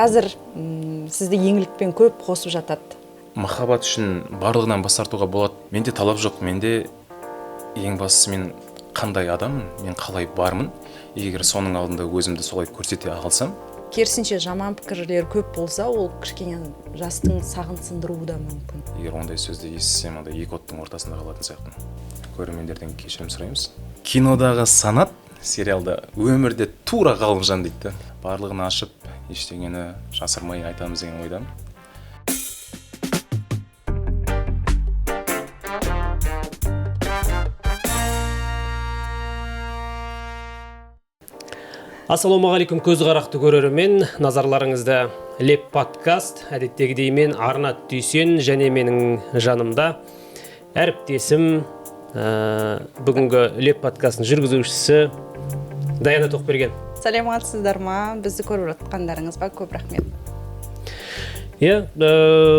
Қазір сізді Еңлікпен көп қосып жатады. Махаббат үшін барлығынан бас тартуға болады. Менде талап жоқ, менде ең бастысы мен қандай адаммын, мен қалай бармын. Егер соның алдында өзімді солай көрсете алсам. Керісінше жаман пікірлер көп болса, ол кішкене жастың сағын сындыруы да мүмкін. Егер ондай сөзді естісем, онда екі оттың ортасында қалатын сияқтымын. Көрермендерден кешірім сұраймыз. Кинодағы Санат сериалда өмірде тура Ғалымжан дейді. Барлығын ашып, ештеңені жасырмай айтамыз деген ойдамын. Ассалаумағалейкум, көз қарақты көрермен, назарларыңызда Леп подкаст. Әдеттегідей мен Арнат Дүйсен және менің жанымда әріптесім, бүгінгі Леп подкастының жүргізушісі Даяна Тоқберген. Саламатсыздар ма? Бізді көріп жатқандарыңызға көп рахмет. Иә,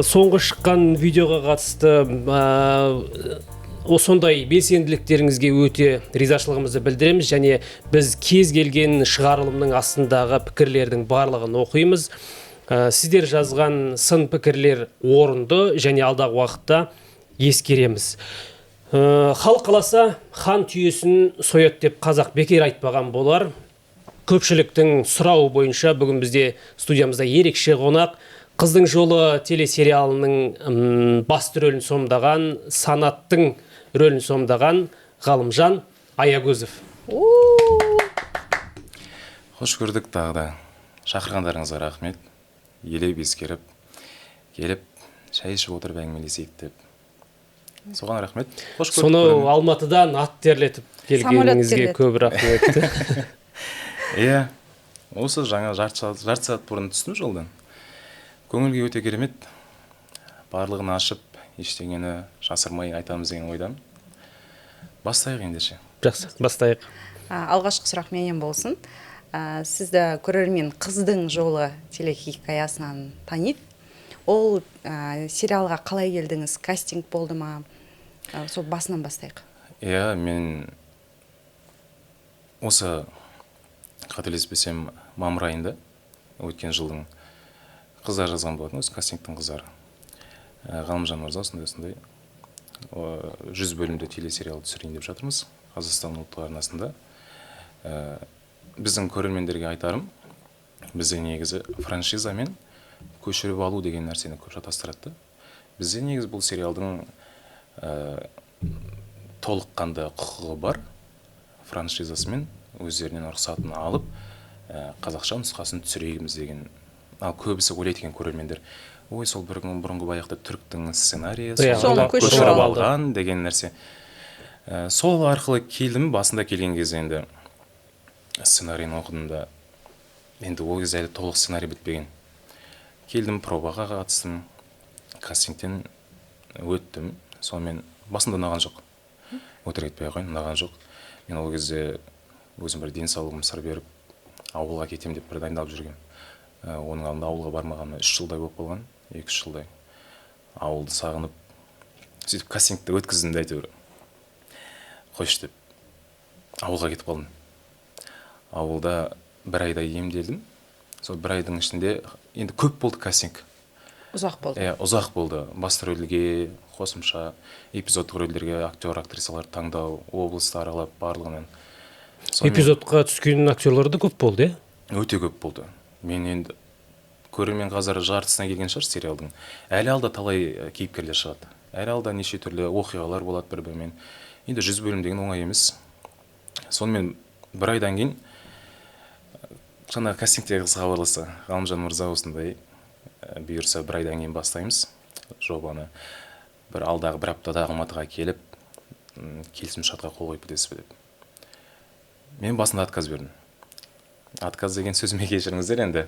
соңғы шыққан видеоға қатысты осындай белсенділіктеріңізге өте ризашылығымызды білдіреміз және біз кез келген шығарылымның астындағы пікірлердің барлығын оқимыз. Сіздер жазған сын пікірлер орынды және алдағы уақытта ескереміз. Халық қаласа хан түйесін сояды деп қазақ бекер айтпаған болар. Көпшіліктің сұрауы бойынша бүгін бізде студиямызда ерекше қонақ, Қыздың жолы телесериалының басты рөлін сомдаған, Санаттың рөлін сомдаған Ғалымжан Аягөзов. Қош көрдік тағы да. Шақырғандарыңызға рахмет. Елеп ескеріп, келіп, шай ішіп отырып әңгімелесейік деп. Соған рахмет. Қош көрдік. Сонау Алматыдан ат терлетіп келгеніңізге көп рахмет. Иә, осы жаңа жарты сағат бұрын түстім жолдан. Көңіл күй өте керемет. Барлығын ашып, ештеңені жасырмай айтамыз деген ойдамын. Бастайық ендеше. Жақсы, бастайық. Алғашқы сұрақ менен болсын. Сізді көрермен Қыздың жолы телехикаясынан таниды. Ол сериалға қалай келдіңіз? Кастинг болды ма? Сол басынан бастайық. Иә, мен осы қателеспесем мамыр айында өткен жылдың қыздар жазған болатын, осы кастингтің қыздары. Ғалымжан мырза осындай 100 бөлімді телесериал түсірейін деп жатырмыз Қазақстан ұлттық арнасында. Біздің көрермендерге айтарым, бізде негізі франшиза мен көшіріп алу деген нәрсені көп шатастырады. Бізде негізі бұл сериалдың толыққанды құқығы бар, франшизасымен өздерінен рұқсатын алып, қазақша нұсқасын түсіреміз деген. Ал көбісі ойлайды екен көрермендер, ой, сол бұрынғы баяқты түріктің сценарийі, соны көшіріп алған деген нәрсе. Сол арқылы келдім, басында келген кезде енді сценарийін оқыдым да, енді ол кезде әлі толық сценарий бітпеген. Келдім, пробаға қатыстым, кастингтен өттім. Сонымен басында ұнаған жоқ. Өтірік айтпай ақ қояйын, ұнаған жоқ. Мен ол кезде өзім бір денсаулығым сыр беріп, ауылға кетемін деп бір дайындалып жүргенмін. Оның алдында ауылға бармағаныма 3 жылдай болып қалған, 2-3 жылдай. Ауылды сағынып, сөйтіп кастингті өткіздім де әйтеуір. Қойшы деп ауылға кетіп қалдым. Ауылда бір айдай емделдім. Сол бір айдың ішінде енді көп болды кастинг. Ұзақ болды. Иә, ұзақ болды. Басты рөлге, қосымша эпизодтық рөлдерге актер, актрисалар таңдау, облысты аралап барлығынан. Эпизодқа түскен актерлар да көп болды, иә? Өте көп болды. Мен енді көрермен қазір жартысына келген шығар сериалдың. Әлі алда талай кейіпкерлер шығады. Әлі алда неше түрлі оқиғалар болады бір-бірімен. Енді 100 бөлім деген оңай емес. Сонымен бір айдан кейін жаңағы кастингтегі қыз хабарласты. Ғалымжан мырза, осындай бұйырса бір айдан кейін бастаймыз жобаны. Бір алдағы бір аптада Алматыға келіп, келісімшартқа қол қойып кетесіз бе деп. Мен басында отказ бердім. Отказ деген сөзіме кешіріңіздер енді.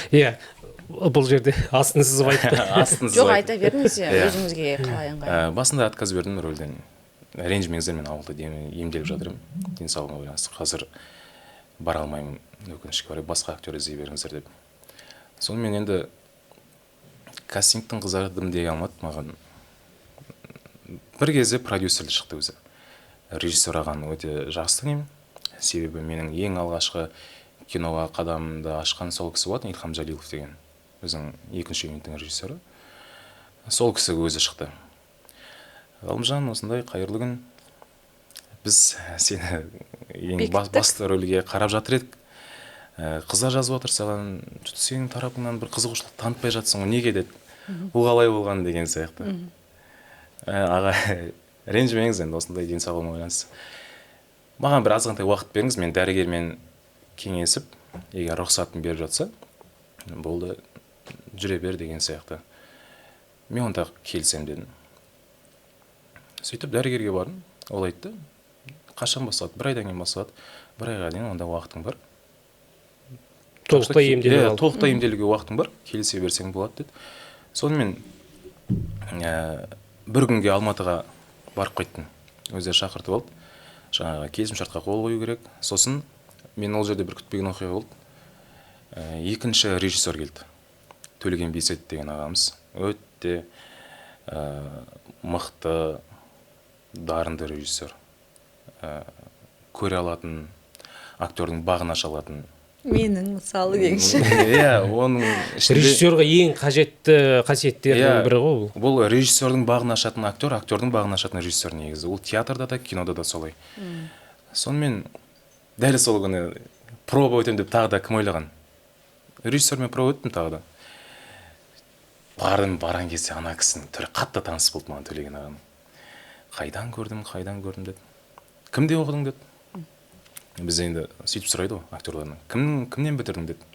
Иә, бұл жерде астын сызып айтты. Астын сызып. Жоқ, айта беріңіз, өзіңізге қалай ыңғайлы. Басында отказ бердім рөлден. Ренжімеңіздер, мен ауылда емделіп жатырмын. Денсаулығыма байланысты қазір бара алмаймын, өкінішке орай, басқа актер іздей беріңіздер деп. Сонымен енді кастингтің қыздары дым дей алмады маған. Бір кезде продюсер шықты өзі. Режиссер ағаны өте жақсы танимын. Себебі менің ең алғашқы Киноға қадамды ашқан сол кісі болатын, Илхам Жалилов деген, біздің екінші юниттің режиссері. Сол кісі өзі шықты. Ғалымжан, осындай қайырлы күн, біз сені ең басты рөлге қарап жатыр едік. Қыздар жазып отыр саған, сенің тарапыңнан бір қызығушылық танытпай жатсың ғой, неге деді. Бұл қалай болған деген сияқты. Аға, ренжімеңіз, енді осындай денсаулығыма байланысты. Маған бір азғантай уақыт беріңіз, мен дәрігермен кеңесіп, егер рұқсатын беріп жатса, болды, жүре бер деген сияқты. Мен онда келісемін дедім. Сөйтіп дәрігерге бардым, ол айтты, қашан басталады? Бір айдан кейін басталады. Бір айға дейін онда уақытың бар. Толықтай емделуге. Толықтай емделуге уақытың бар, келісе берсең болады деді. Сонымен бір күнге Алматыға барып қайттым. Өздері шақыртып алды. Жаңағы келісімшартқа қол қою керек. Сосын мен ол жерде бір күтпеген оқиға болды. Екінші режиссер келді. Төлеген Бейсет деген ағамыз. Өте мықты, дарынды режиссер. Көре алатын, актердің бағын аша алатын. Менің мысалы деңші. Иә, оның ішінде режиссерға ең қажетті қасиеттердің бірі ғой бұл. Бұл режиссердің бағын ашатын актер, актердің бағын ашатын режиссер негізі. Ол театрда да, кинода да солай. Сонымен дәл сол күні проба өтемін деп тағы да кім ойлаған? Режиссермен проба өттім тағы да. Бардым, барған кезде ана кісінің түрі қатты таныс болды маған, Төлеген ағаның. Қайдан көрдім, қайдан көрдім деді. Кімде оқыдың деді. Біз енді сөйтіп сұрайды ғой актерлардан. Кімнен бітірдің деді.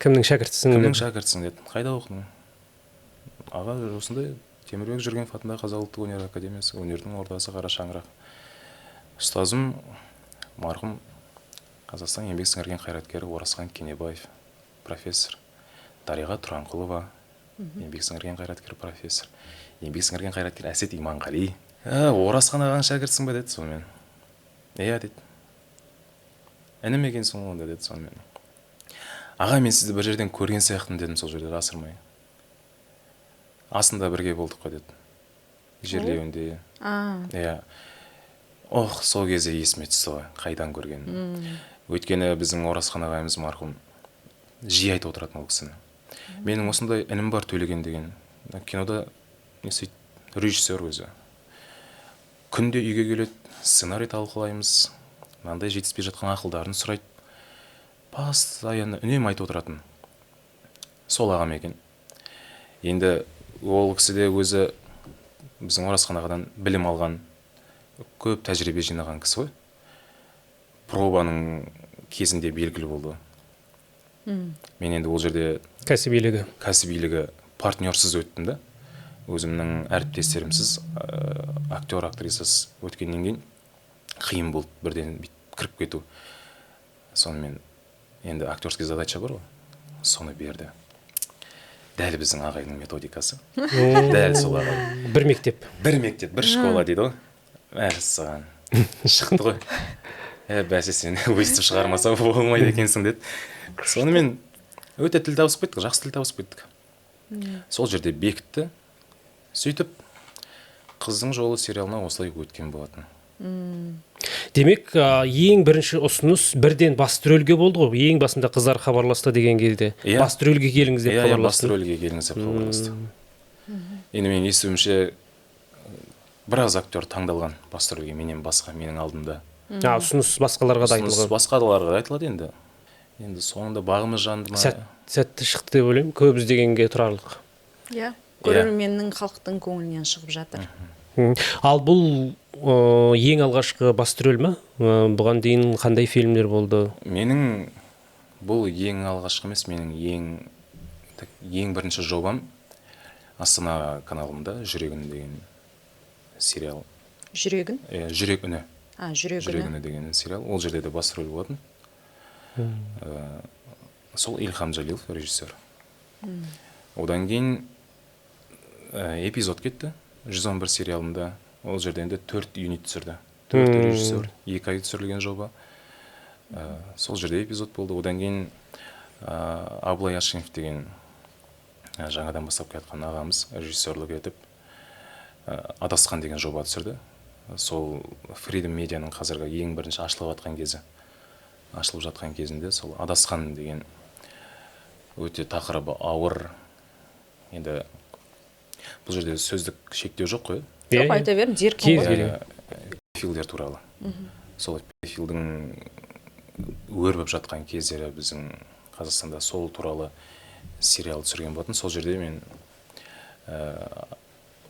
Кімнің шәкіртісің? Кімнің шәкіртісің деді. Қайда оқыдың? Аға, осындай Темірбек Жүргенов атындағы Қазақ ұлттық өнер академиясы, өнердің ордасы қара шаңырақ. Ұстазым марқұм Қазақстан еңбек сіңірген қайраткері Оразхан Кенебаев, профессор. Дариға Тұранқұлова, еңбек сіңірген қайраткері, профессор. Еңбек сіңірген қайраткері Әсет Иманғали. Оразхан ағаның шәкіртісің бе деді сонымен. Иә деді. Інім екенсің ғой онда деді сонымен. Аға, мен сізді бір жерден көрген сияқтымын дедім сол жерде жасырмай. Асында бірге болдық қой деді. Жерлеуінде. Иә. Ох, сол кезде есіме түсті ғой, қайдан көргенім. Өйткені біздің Оразхан ағайымыз марқұм жиі айтып отыратын ол кісіні. Менің осындай інім бар Төлеген деген. Кинода не істейді, режиссер өзі. Күнде үйге келеді, сценарий талқылаймыз. Мынандай жетіспей жатқан ақылдарын сұрайды. Постоянно үнемі айтып отыратын. Сол ағам екен. Енді ол кісі де өзі біздің Оразхан ағадан білім алған, көп тәжірибе жинаған кісі ғой. Пробаның кезінде белгілі болды. Мен енді ол жерде кәсібилігі партнерсіз өттім да. Өзімнің әріптестерімсіз, актер, актрисасыз өткеннен кейін қиын болды бірден кіріп кету. Сонымен енді актерский задача бар ғой, соны берді. Дәл біздің ағайдың методикасы. Дәл сол ағай. Бір мектеп. Бір мектеп, бір школа дейді ғой. Мәссаған. Шықты ғой. Бәсе, сен өйстіп шығармаса болмайды екенсің деді. Сонымен өте тіл табысып кеттік, жақсы тіл табысып кеттік. Сол жерде бекітті. Сөйтіп Қыздың жолы сериалына осылай өткен болатын. Демек, ең бірінші ұсыныс бірден басты рөлге болды ғой. Ең басында қыздар хабарласты деген кезде. Басты рөлге келіңіз деп хабарласты. Басты рөлге келіңіз деп хабарласты. Енді менің естуімше, біраз актер таңдалған басты рөлге менен басқа, менің алдымда. Ұсыныс басқаларға да айтылған. Ұсыныс басқаларға да айтылады енді. Енді соңында бағымыз жанды ма? Сәтті шықты деп ойлаймын, көп іздегенге тұрарлық. Иә, көрерменнің, халықтың көңілінен шығып жатыр. Ал бұл ең алғашқы басты рөл ме? Бұған дейін қандай фильмдер болды? Менің бұл ең алғашқы емес, менің ең бірінші жобам Астана каналында Жүрек үні деген сериал. Жүрек үн? Жүрек үні. Жүрек үні деген сериал. Ол жерде де басты рөл болатын. Сол Илхам Жалилов режиссер. Одан кейін эпизод кетті. 111 сериалында. Ол жерде енді 4 юнит түсірді. 4 режиссер, 2 ай түсірілген жоба. Сол жерде эпизод болды. Одан кейін Абылай Ашимов деген жаңадан бастап келе ағамыз режиссерлік етіп Адасқан деген жоба түсірді. Сол Freedom Media'ның қазіргі ең бірінші ашылып жатқан кезі. Ашылып жатқан кезінде сол «Адасқан» деген өте тақырыбы ауыр. Енді бұл жерде сөздік шектеу жоқ қой. Жоқ, Иә, айта беріңіз, еркін Кез ғой. келген. Педофилдер туралы. Сол педофилдің өрбіп жатқан кездері біздің Қазақстанда, сол туралы сериал түсірген болатын. Сол жерде мен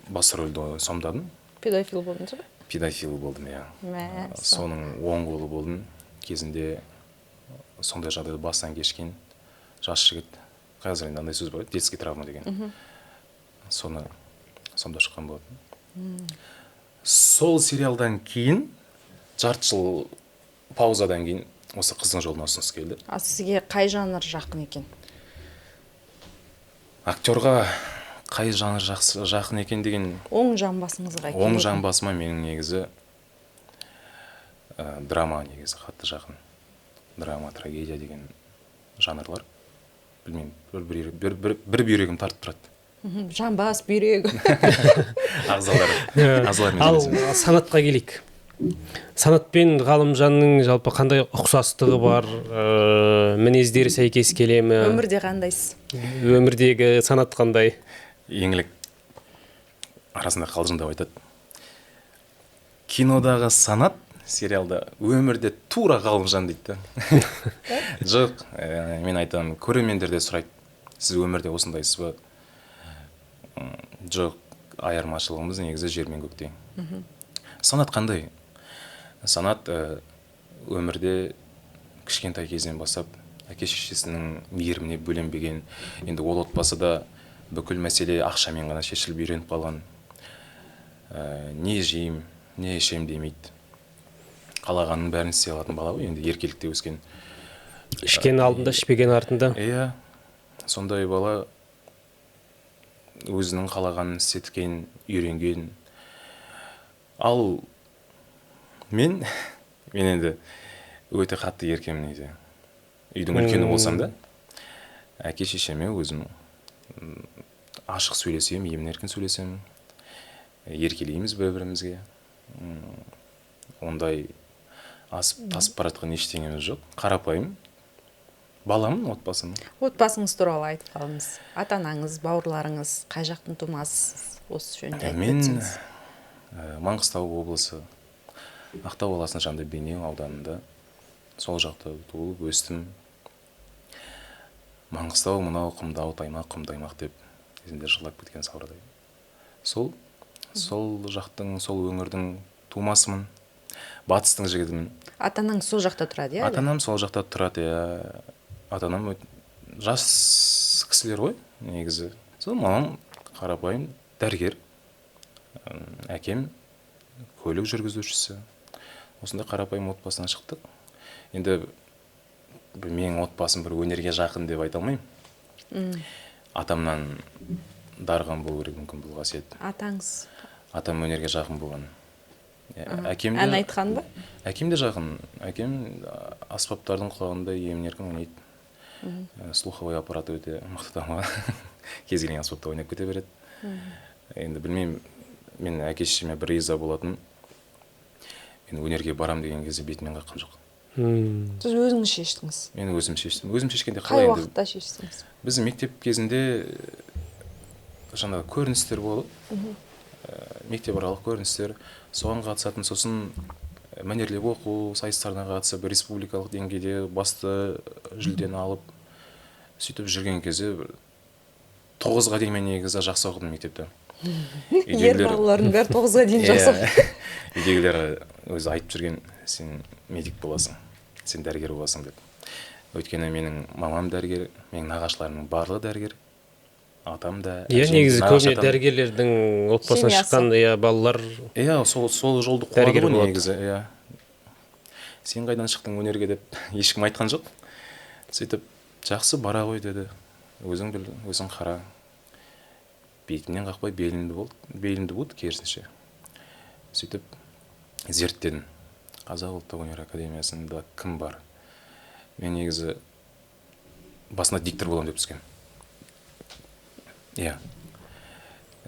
бас рөлді сомдадым. Педофил болдыңыз ба? Педофил болдым, иә. Мәссаған. Соның оң қолы болдым. Кезінде сондай жағдайды бастан кешкен жас жігіт. Қазір енді андай сөз бар ғой, детский травма деген, соны сомдап шыққан болатын. Сол сериалдан кейін, жарты жыл паузадан кейін осы «Қыздың жолына» ұсыныс келді. А сізге қай жанр жақын екен? Актерға қай жанр жақсы, жақын екен деген? Оң жамбасыңызға Оң келетін. жамбасыма менің негізі драма негізі қатты жақын. Драма, трагедия деген жанрлар, білмеймін, бір бүйрегім тартып тұрады. Жамбас, бүйрек. Ағзалар, ағзалармен Ал сөйлесемін. Санатқа келейік. Санат пен Ғалымжанның жалпы қандай ұқсастығы бар, мінездері сәйкес келе ме? Өмірде қандайсыз? Өмірдегі Санат қандай? Еңлік арасында қалжыңдап айтады: «Кинодағы Санат, сериалда, өмірде тура Ғалымжан», — дейді да. Жоқ, мен айтамын, көрермендер де сұрайды: «Сіз өмірде осындайсыз ба?» Жоқ, айырмашылығымыз негізі жер мен көктей. Санат қандай? Санат өмірде кішкентай кезінен бастап әке шешесінің мейіріміне бөленбеген. Енді ол отбасыда бүкіл мәселе ақшамен ғана шешіліп үйреніп қалған. Не жеймін, не ішемін демейді, қалағанның бәрін істей алатын бала ғой енді, еркелікте өскен. Ішкен алдында, ішпеген артында. Иә, сондай бала, өзінің қалағанын істеткен, үйренген. Ал мен енді өте қатты еркемін негізі. Үйдің үлкені болсам да, әке шешеме өзім ашық сөйлесемін, емін еркін сөйлесемін, еркелейміз бір бірімізге. Ондай асып тасып бара жатқан ештеңеміз жоқ, қарапайым баламын отбасының. Отбасыңыз туралы айтып қалыңыз. Ата анаңыз, бауырларыңыз, қай жақтың тумасысыз, осы жөнінде айтып Мен өтсеңіз. Маңғыстау облысы, Ақтау қаласының жанында Бейнеу ауданында, сол жақта туылып өстім. Маңғыстау мынау құмды аймақ, құмды аймақ деп кезінде жырлап кеткен саурадай, сол жақтың, сол өңірдің тумасымын, батыстың жігітімін. Ата анаңыз сол жақта тұрады, иә? Ата анам сол жақта тұрады, иә. Ата анам жас кісілер ғой негізі. Сол мамам қарапайым дәрігер, әкем көлік жүргізушісі. Осындай қарапайым отбасынан шықтық. Енді менің отбасым бір өнерге жақын деп айта алмаймын. Атамнан дарыған болу керек мүмкін бұл қасиет. Атаңыз? Атам өнерге жақын болған. Әкем де. Ән айтқан ба? Әкем де жақын. Әкем аспаптардың құлағында емін еркін ойнайды. Слуховой аппараты өте мықты дамыған, кез келген аспапта ойнап кете береді. Енді білмеймін, мен әке шешеме бір риза болатыным, мен өнерге барам деген кезде бетімнен қаққан жоқ. Сіз өзіңіз шештіңіз? Мен өзім шештім. Өзім шешкенде Қай қалай енді? уақытта шештіңіз? Біздің мектеп кезінде жаңағы көріністер болады, мектеп аралық көріністер, соған қатысатын. Сосын мәнерлеп оқу сайыстарына қатысып, республикалық деңгейде басты жүлдені алып, сөйтіп жүрген кезде, бір 9-ға дейін мен негізі жақсы оқыдым мектепте. Ер балалардың бәрі 9-ға дейін жақсы. Иә. Үйдегілер өзі айтып жүрген: «Сен медик боласың, сен дәрігер боласың», — деп. Өйткені менің мамам дәрігер, менің нағашыларымның барлығы дәрігер, атам да, Иә, әжем, негізі нағашы көбіне атам. дәрігерлердің отбасынан Семьясы. шыққан, иә, балалар Иә, сол жолды қуады дәрігер ғой болады. негізі, иә. «Сен қайдан шықтың өнерге?» деп ешкім айтқан жоқ. Сөйтіп, «Жақсы, бара ғой», — деді, «өзің біл, өзің қара». Бетімнен қақпай, белімді болды, белімді буды керісінше. Сөйтіп зерттедім, Қазақ ұлттық өнер академиясында кім бар. Мен негізі басында диктор боламын деп түскенмін, иә,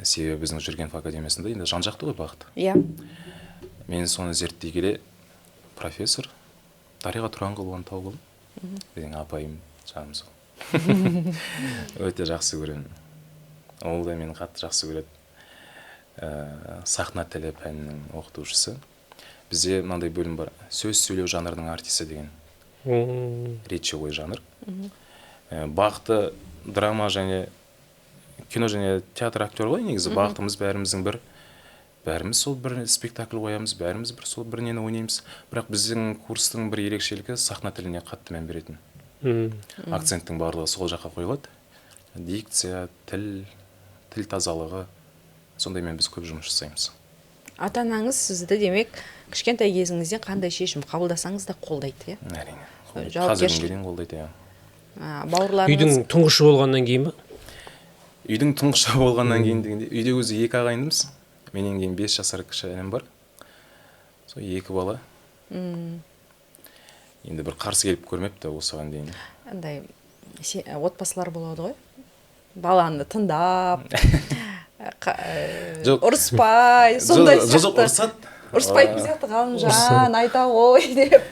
себебі біздің Жүргенов академиясында енді жан жақты ғой бағыт. Мен соны зерттей келе, профессор Дариға Тұранғұлованы тауып алдым. Менің апайым, жаным сол. Өте жақсы көремін. Ол да мені қатты жақсы көреді. Сахна тілі пәнінің оқытушысы. Бізде мынандай бөлім бар. Сөз сөйлеу жанрының артисі деген. Речевой жанр. Бағыты драма және кино және театр актері ғой негізі. Бағытымыз бәріміздің бір. Бәріміз сол бір спектакль қоямыз, бәріміз бір сол бір нені ойнаймыз. Бірақ біздің курстың бір ерекшелігі сахна тіліне қатты мән беретін. Акценттің барлығы сол жаққа қойылады. Дикция, тіл, тіл тазалығы, сондаймен біз көп жұмыс жасаймыз. Ата-анаңыз сізді демек кішкентай кезіңізден қандай шешім қабылдасаңыз да қолдайды, иә? Әрине. Қазіргі күнге дейін қолдайды, иә. Бауырларыңыз Үйдің тұңғышы болғаннан кейін ба? Үйдің тұңғышы болғаннан кейін дегенде, үйде өзі екі ағайындымыз. Менен кейін 5 жасар кіші інім бар. Сол екі бала. Енді бір қарсы келіп көрмепті осыған дейін. Андай отбасылар болады ғой. Баланы тыңдап, ұрыспай, сондай сияқты. Жоқ, ұрыспайтын сияқты, Ғалымжан, айта ғой деп.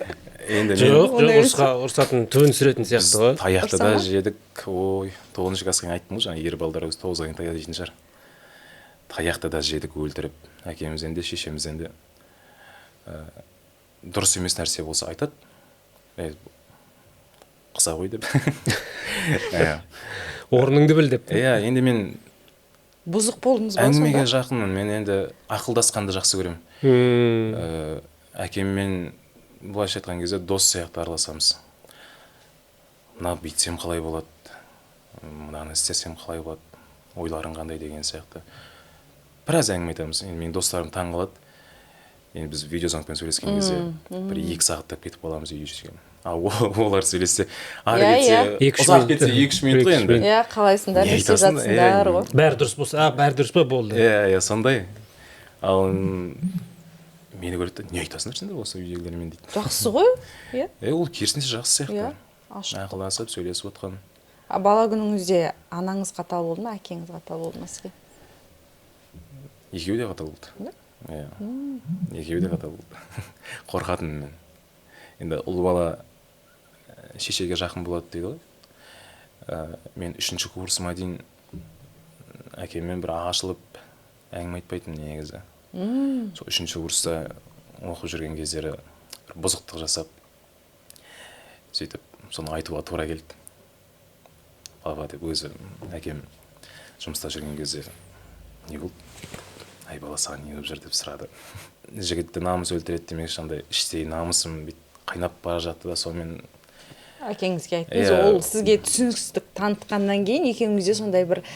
Енді жоқ, ұрысатын түбін сүретін сияқты ғой. Таяқты да жедік. Ой, 9-шы классқа айттым ғой, жаңа ер балдар өзі 9-ға дейін таяқ жейтін шығар. Таяқты да жедік өлтіріп, әкемізден де, шешемізден де. Дұрыс емес нәрсе болса айтады. Қыса ғой деп. Орныңды біл деп. Иә, енді мен бұзық болдыңыз ба сонда? Әңгімеге жақынмын. Мен енді ақылдасқанды жақсы көремін. Әкеммен былайша айтқан кезде дос сияқты араласамыз. Мына бүйтсем қалай болады, мынаны істесем қалай болады, ойларың қандай деген сияқты. Біраз әңгіме айтамыз. Енді менің достарым таң қалады. Енді біз видеозвонкпен сөйлескен кезде бір 2 сағаттап кетіп қаламыз үйге жеткен. Ал олар сөйлессе, ары кетсе, ұзақ кетсе 2-3 минут қой енді. Иә, қалайсыңдар, не істеп жатсыңдар ғой. Бәрі дұрыс болса, бәрі дұрыс па болды. Иә, иә, сондай. Ал мені көреді, не айтасыңдар сендер осы үйдегілермен дейді. Жақсы ғой, иә. Ол керісінше жақсы сияқты. Ақылдасып, сөйлесіп отқан. Бала күніңізде анаңыз қатал болды ма, әкеңіз қатал болды ма сізге? Екеуі де қатал болды. Иә. Екеуі де қатал болды. Қорқатынмын мен. Енді ұл бала шешеге жақын болады дейді ғой. Мен 3-ші курсыма дейін әкеммен бір ашылып әңгіме айтпайтынмын негізі. Сол 3-ші курста оқып жүрген кездері бір бұзықтық жасап, сөйтіп соны айтуға тура келді. Папа деп өзі әкем жұмыста жүрген кезде не болды? Ай бала, саған не болып жүр деп сұрады. Жігітті намыс өлтіреді демекші, андай іштей намысым бүйтіп қайнап бара жатты да, сонымен әкеңізге айттыңыз. Ол сізге түсіністік танытқаннан кейін екеуіңізде сондай бір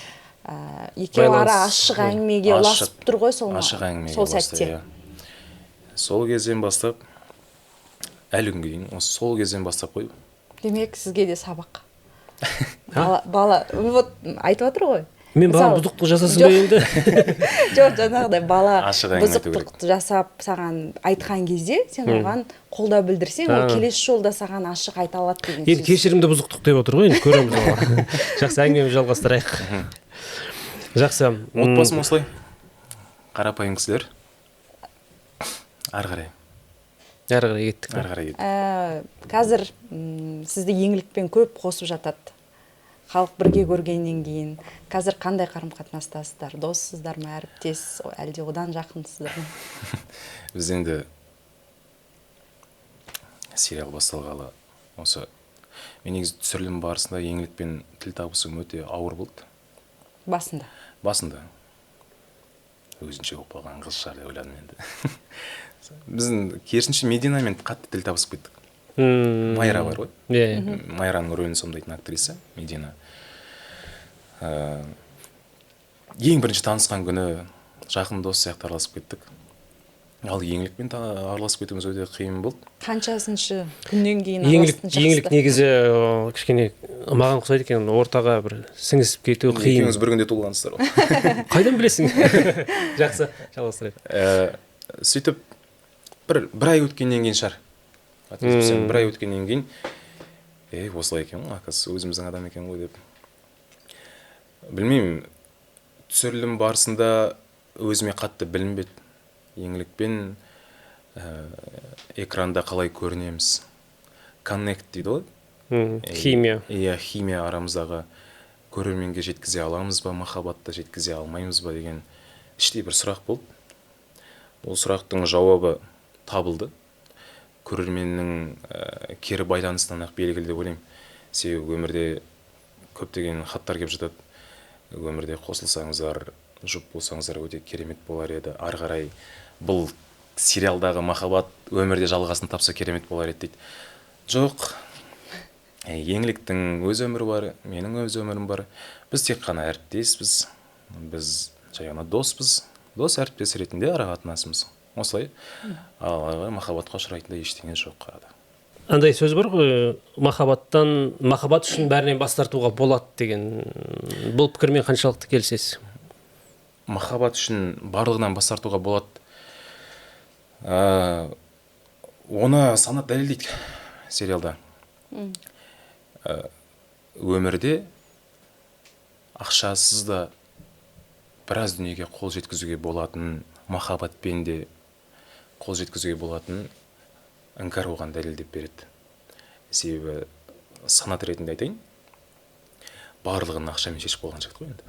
екеу ара ашық әңгімеге ұласып тұр ғой сол ашық әңгімеге сол сәтте. Сол кезден бастап әлі күнге дейін осы сол кезден бастап қой. Демек сізге де сабақ. Бала вот айтып отыр ғой. Мен балам бұзықтық жасасын ба енді? Жоқ, жаңағыдай бала бұзықтық жасап саған айтқан кезде сен оған қолдау білдірсең, ол келесі жолда саған ашық айта алады деген сөз. Енді кешірімді бұзықтық деп отыр ғой, енді көреміз оған. Жақсы, әңгімемізді жалғастырайық. Жақсы. Отбасым осылай. Қарапайым кісілер. Ары қарай. Ары қарай кеттік. Ары қарай кеттік. Қазір сізді еңлікпен көп қосып жатады. Халық бірге көргеннен кейін қазір қандай қарым-қатынастасыздар? Доссыздар ма, әріптес, әлде одан жақынсыздар ма? Біз енді сериал басталғалы осы мен негізі түсірілім барысында еңлікпен тіл табысуым өте ауыр болды. Басында? Басында. Өзінше болып қалған қыз шығар деп ойладым енді. Біздің керісінше Мединамен қатты тіл табысып кеттік. Майра бар ғой. Майраның рөлін сомдайтын актриса Медина. Ең бірінші танысқан күні жақын дос сияқты араласып кеттік. Ал еңлікпен араласып кетуіміз өте қиын болды. Қаншасыншы күннен кейін араластың? Еңлік негізі кішкене маған ұқсайды екен, ортаға бір сіңісіп кету қиын. Екеуіңіз бір күнде туылғансыздар ғой. Қайдан білесің? Жақсы, жалғастырайық. Сөйтіп бір ай өткеннен кейін шығар. Бір ай өткеннен кейін, осылай екен ғой, оказывается, өзіміздің адам екен ғой деп. Білмеймін, түсірілім барысында өзіме қатты білінбеді. Еңлікпен экранда қалай көрінеміз. Коннект дейді ғой. Химия. Иә, химия арамыздағы, көрерменге жеткізе аламыз ба, махаббатты жеткізе алмаймыз ба деген іштей бір сұрақ болды. Ол сұрақтың жауабы табылды. Көрерменнің кері байланысынан ақ белгілі деп ойлаймын. Себебі өмірде көптеген хаттар келіп жатады. Өмірде қосылсаңыздар, жұп болсаңыздар, өте керемет болар еді. Ары қарай бұл сериалдағы махаббат өмірде жалғасын тапса, керемет болар еді дейді. Жоқ, Еңліктің өз өмірі бар, менің өз өмірім бар. Біз тек қана әріптеспіз, біз жай ғана доспыз, дос әріптес ретінде ара қатынасымыз осылай. Ал ары қарай махаббатқа ұшырайтындай ештеңе жоқ арада. Андай сөз бар ғой, махаббат үшін бәрінен бас тартуға болады деген. Бұл пікірмен қаншалықты келісесіз? Махаббат үшін барлығынан бас тартуға болады. Оны Санат дәлелдейді сериалда. Өмірде ақшасыз да біраз дүниеге қол жеткізуге болатын, махаббатпен де қол жеткізуге болатын Іңкәр оған дәлелдеп береді. Себебі Санат ретінде айтайын, барлығын ақшамен шешіп қойған жігіт қой енді.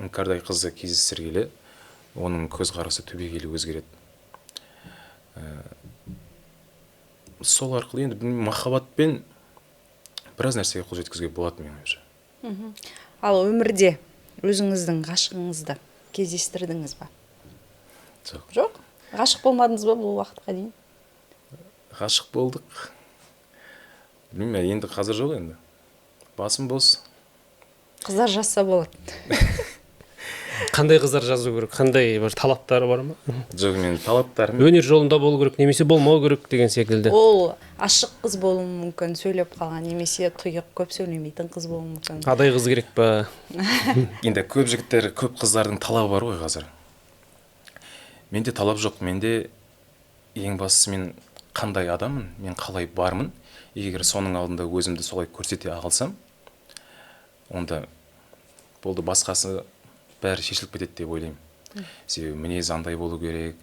Іңкәрдай қызды кездестіргелі оның көзқарасы түбегейлі өзгереді. Сол арқылы енді білмеймін, махаббатпен біраз нәрсеге қол жеткізуге болады, менің ойымша. Ал өмірде өзіңіздің ғашығыңызды кездестірдіңіз ба? Жоқ. Жоқ? Ғашық болмадыңыз ба бұл уақытқа дейін? Ғашық болдық. Білмеймін, енді қазір жоқ енді. Басым бос. Қыздар жазса болады. Қандай қыздар жазу керек? Қандай бір талаптары бар ма? Жоқ, мен талаптарым Өнер жолында болу керек немесе болмау керек деген секілді. Ол ашық қыз болуы мүмкін, сөйлеп қалған, немесе тұйық, көп сөйлемейтін қыз болуы мүмкін. Адай қыз керек па? Енді көп жігіттер, көп қыздардың талабы бар ғой қазір. Менде талап жоқ. Менде ең бастысы, мен қандай адаммын, мен қалай бармын. Егер соның алдында өзімді солай көрсете алсам, онда болды, басқасы бәрі шешіліп кетеді деп ойлаймын. Себебі мінез андай болу керек,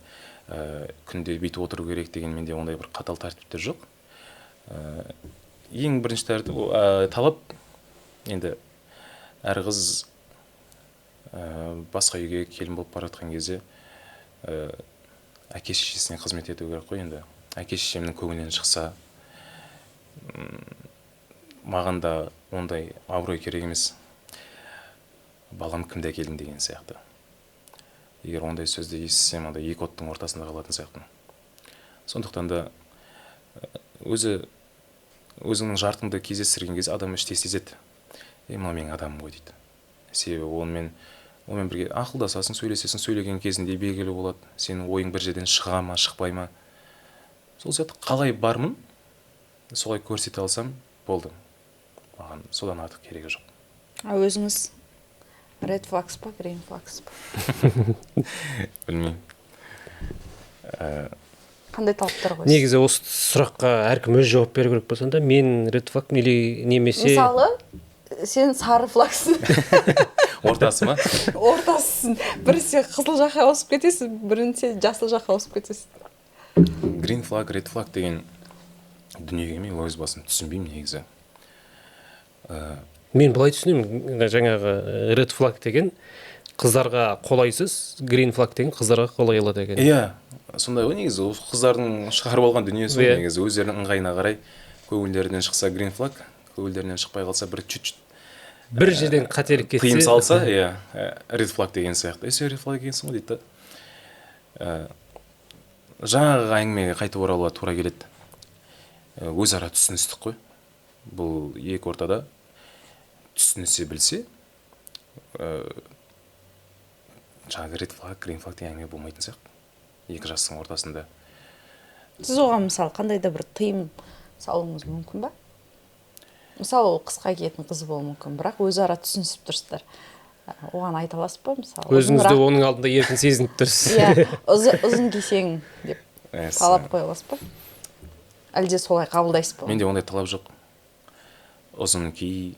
күнде бүйтіп отыру керек деген менде ондай бір қатал тәртіптер жоқ. Ең бірінші тәртіп, талап енді әр қыз басқа үйге келін болып бара жатқан кезде әке шешесіне қызмет ету керек қой енді. Әке шешемнің көңілінен шықса, маған да ондай абырой керек емес. Балам, кімді әкелдің деген сияқты. Егер ондай сөзді естісем, андай екі оттың ортасында қалатын сияқтымын. Сондықтан да өзі өзіңнің жартыңды кездестірген кезде адам іштей сезеді. Е, мынау менің адамым ғой дейді. Себебі онымен бірге ақылдасасың, сөйлесесің, сөйлеген кезінде белгілі болады. Сенің ойың бір жерден шыға ма, шықпай ма. Сол сияқты қалай бармын, солай көрсете алсам, болды. Маған содан артық керегі жоқ. А өзіңіз red flags па, green flags па? Білмеймін. Қандай талаптар қойсыз? Негізі осы сұраққа әркім өз жауап беру керек болса да, мен red flag или немесе Мысалы, сен сары флагсың. Ортасы ма? Ортасысың. Бірі сен қызыл жаққа ауысып кетесің, бірін сен жасыл жаққа ауысып кетесің. Green flag, red flag деген дүниеге мен өз басым түсінбеймін негізі. Мен былай түсінемін: жаңағы red flag деген қыздарға қолайсыз, green flag деген қыздарға қолайлы деген. Иә, сондай ғой негізі. Ол қыздардың шығарып алған дүниесі ғой негізі. Өздерінің ыңғайына қарай, көңілдерінен шықса green flag, көңілдерінен шықпай қалса, бір чуть чуть бір жерден қателік кетсе, тыйым салса, иә, red flag деген сияқты. Е, сен red flag екенсің ғой дейді да. Жаңағы әңгімеге қайтып оралуға тура келеді. Өзара түсіністік қой. Бұл екі ортада түсінісе білсе, жаңағы red flag, green flag деген әңгіме болмайтын сияқты екі жастың ортасында. Сіз оған, мысалы, қандай да бір тыйым салуыңыз мүмкін ба? Мысалы, ол қысқа киетін қыз болуы мүмкін, бірақ өзара түсінісіп тұрсыздар. Оған айта аласыз ба, мысалы, Өзіңізді ұзынырақ- оның алдында еркін сезініп тұрсыз. Иә, ұзын кисең деп талап қоя аласыз ба, әлде солай қабылдайсыз ба? Менде ондай талап жоқ. Ұзын ки,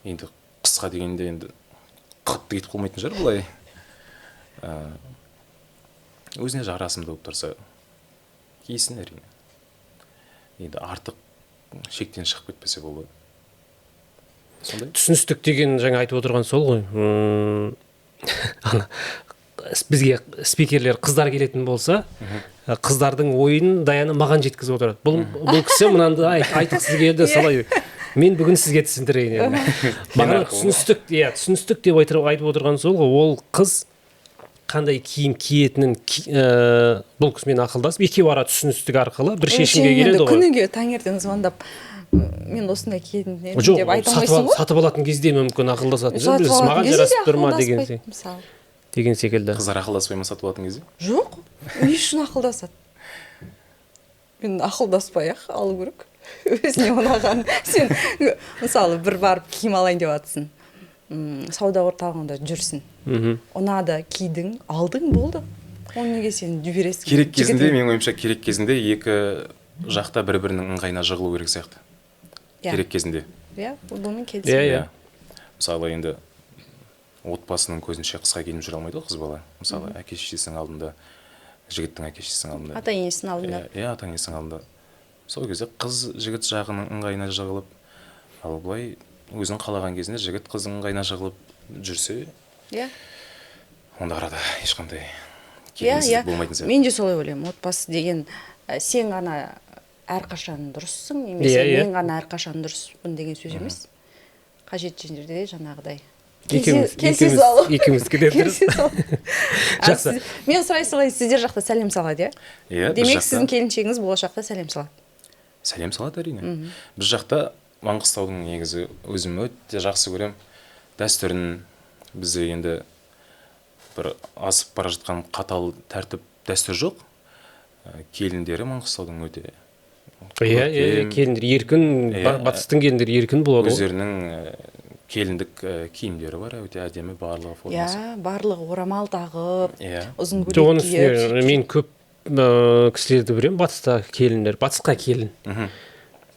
енді қысқа дегенде енді қатты кетіп қалмайтын шығар былай. Өзіне жарасымды болып тұрса, кисін, әрине. Енді артық шектен шығып кетпесе болды. Сондай. Түсіністік деген жаңа айтып отырған сол ғой. Ана бізге спикерлер қыздар келетін болса, қыздардың ойын Даяна маған жеткізіп отырады. Бұл кісі мынаны айтқысы келді, солай. Мен бүгін сізге түсіндірейін енді. Бағана түсіністік, иә, түсіністік деп айтып отырған сол ғой. Ол қыз қандай киім киетінін бұл кісімен ақылдасып, екеуі ара түсіністік арқылы бір шешімге келеді ғой. Күніге таңертең звондап, мен осындай киетін едім деп айта алмайсың ғой. Сатып алатын кезде мүмкін ақылдасатын шығар, маған жарасып тұр ма деген секілді. Қыздар ақылдаспай ма сатып алатын кезде? Жоқ, не үшін ақылдасады? Мен ақылдаспай-ақ алу керек. Өзіне ұнаған. Сен мысалы бір барып киім алайын деп жатсың. Сауда орталығында жүрсің. Ұнады, кидің, алдың, болды. Оны неге сен жібересің? Керек кезінде, менің ойымша, керек кезінде екі жақта бір-бірінің ыңғайына жығылу керек сияқты. Керек кезінде. Иә, бұнымен келісемін. Иә. Мысалы енді отбасының көзінше қысқа киініп жүре алмайды ғой қыз бала. Мысалы әке шешесінің алдында, жігіттің әке шешесінің алдында. Ата енесінің алдында. Иә, ата енесінің алдында. Сол кезде қыз жігіт жағының ыңғайына жығылып, ал былай өзің қалаған кезінде жігіт қыздың ыңғайына жығылып жүрсе, иә, онда арада ешқандай келеңсіздік болмайтын сияқты. Мен де солай ойлаймын. Отбасы деген сен ғана әрқашан дұрыссың, немесе мен ғана әрқашан дұрыспын деген сөз емес. Қажет жерде жаңағыдай екеуміздікі де дұрыс. Жақсы. Мен сұрай салайын, сіздер жақта сәлем салады, иә? Демек, сіздің келіншегіңіз болашақта сәлем салады. Сәлем салады, әрине. Біз жақта Маңғыстаудың негізі өзім өте жақсы көрем дәстүрін. Бізде енді бір асып бара жатқан қатал тәртіп дәстүр жоқ. Келіндері Маңғыстаудың өте иә, келіндер еркін, батыстың келіндері еркін болады ғой. Өздерінің келіндік киімдері бар, өте әдемі, барлығы формасы. Иә, барлығы орамал тағып, ұзын көйлек киіп. Мен көп кісілерді білемін, батыста келіндер, батысқа келін.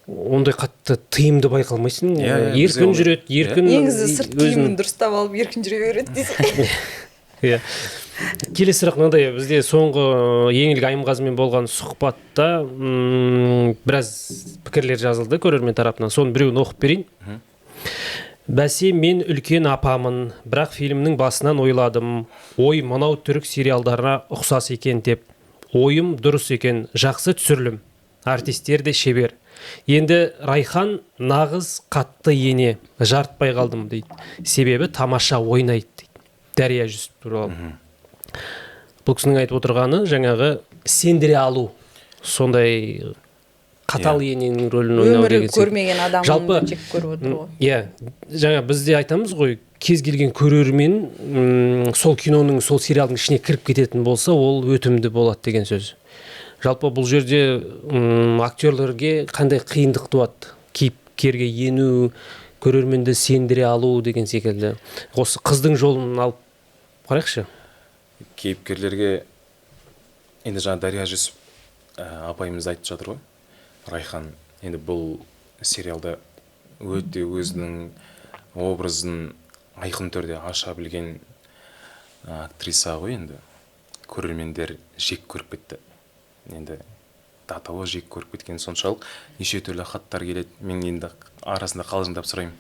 Ондай қатты тыйымды байқалмайсың, еркін жүреді, еркін. Негізі сырт киімін дұрыстап алып еркін жүре береді дейсің. Иә. Келесі сұрақ мынандай, бізде соңғы Еңлік Айымғазымен болған сұхбатта біраз пікірлер жазылды көрермен тарапынан. Соның біреуін оқып берейін. Бәсе, мен үлкен апамын, бірақ фильмнің басынан ойладым. Ой, мынау түрік сериалдарына ұқсас екен деп. Ойым дұрыс екен, жақсы түсірілім. Артистер де шебер. Енді Райхан нағыз қатты ене, жартпай қалдым дейді. Себебі тамаша ойнайды дейді. Дәрия Жүсіп туралы. Бұл кісінің айтып отырғаны жаңағы сендіре алу, сондай қатал ененің рөлін ойнау деген секілді. Өмірі көрмеген адамын жек көріп отыр ғой. Иә, жаңа біз де айтамыз ғой, кез келген көрермен сол киноның, сол сериалдың ішіне кіріп кететін болса, ол өтімді болады деген сөз. Жалпы бұл жерде актерлерге қандай қиындық туады? Кейіпкерге ену, көрерменді сендіре алу деген секілді. Осы қыздың жолын алып қарайықшы. Кейіпкерлерге енді жаңа Дария Жүсіп апайымыз айтып жатыр ғой. Райхан енді бұл сериалда өте өзінің образын айқын түрде аша білген актриса ғой енді. Көрермендер жек көріп кетті. Енді датауы жек көріп кеткен соншалық неше түрлі хаттар келеді. Мен енді арасында қалжыңдап сұраймын.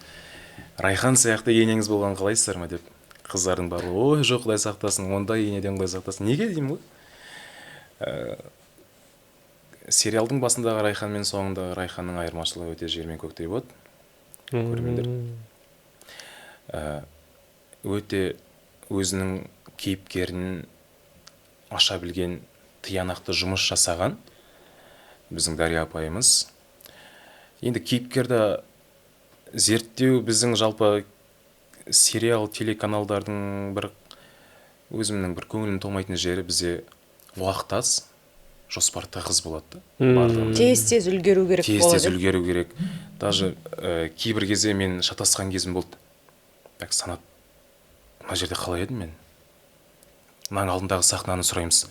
Райхан сияқты енеңіз болған қалайсыздар ма деп. Қыздардың барлығы, ой жоқ, құдай сақтасын, ондай енеден құдай сақтасын. Неге деймін ғой? Сериалдың басындағы Райхан мен соңындағы Райханның айырмашылығы өте жер мен көктей болады. Көрермендер. Өте өзінің кейіпкерін аша білген, тиянақты жұмыс жасаған біздің Дария апайымыз. Енді кейіпкерді зерттеу біздің жалпы сериал, телеканалдардың бір өзімнің бір көңілім толмайтын жері, бізде уақыт аз, жоспар тығыз болады. Тез-тез үлгеру керек болады. Тез-тез үлгеру керек. Даже кейбір кезде мен шатасқан кезім болды. Так, Санат, мына жерде қалай едім мен? Мынаның алдындағы сахнаны сұраймыз.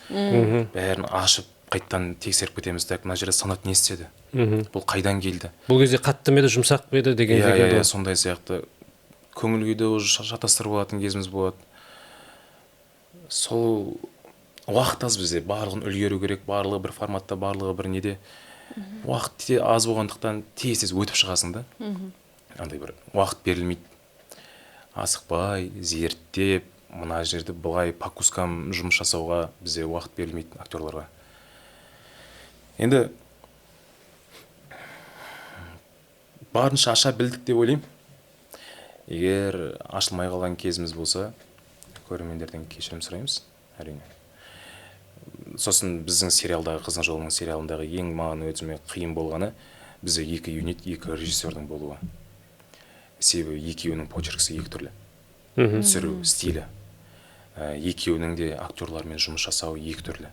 Бәрін ашып, қайттан тексеріп кетеміз. Так, мына жерде Санат не істеді? Бұл қайдан келді? Бұл кезде қатты ма еді, жұмсақ па еді деген секілді. Иә, сондай сияқты. Көңіл күйді уже шатастырып алатын кезіміз болады. Сол уақыт аз бізде, барлығын үлгеру керек, барлығы бір форматта, барлығы бір неде. Уақыт аз болғандықтан тез-тез өтіп шығасың да. Андай бір уақыт берілмейді. Асықпай, зерттеп, мына жерді былай по кускам жұмыс жасауға бізде уақыт берілмейді актерларға. Енді барынша аша білдік деп ойлаймын. Егер ашылмай қалған кезіміз болса, көрермендерден кешірім сұраймыз, әрине. Сосын біздің сериалдағы, Қыздың жолының сериалындағы ең маған өзіме қиын болғаны, бізде 2 юнит, 2 режиссердің болуы. Себебі екеуінің почеркісі екі түрлі. Түсіру стилі. Екеуінің де актерлармен жұмыс жасауы екі түрлі.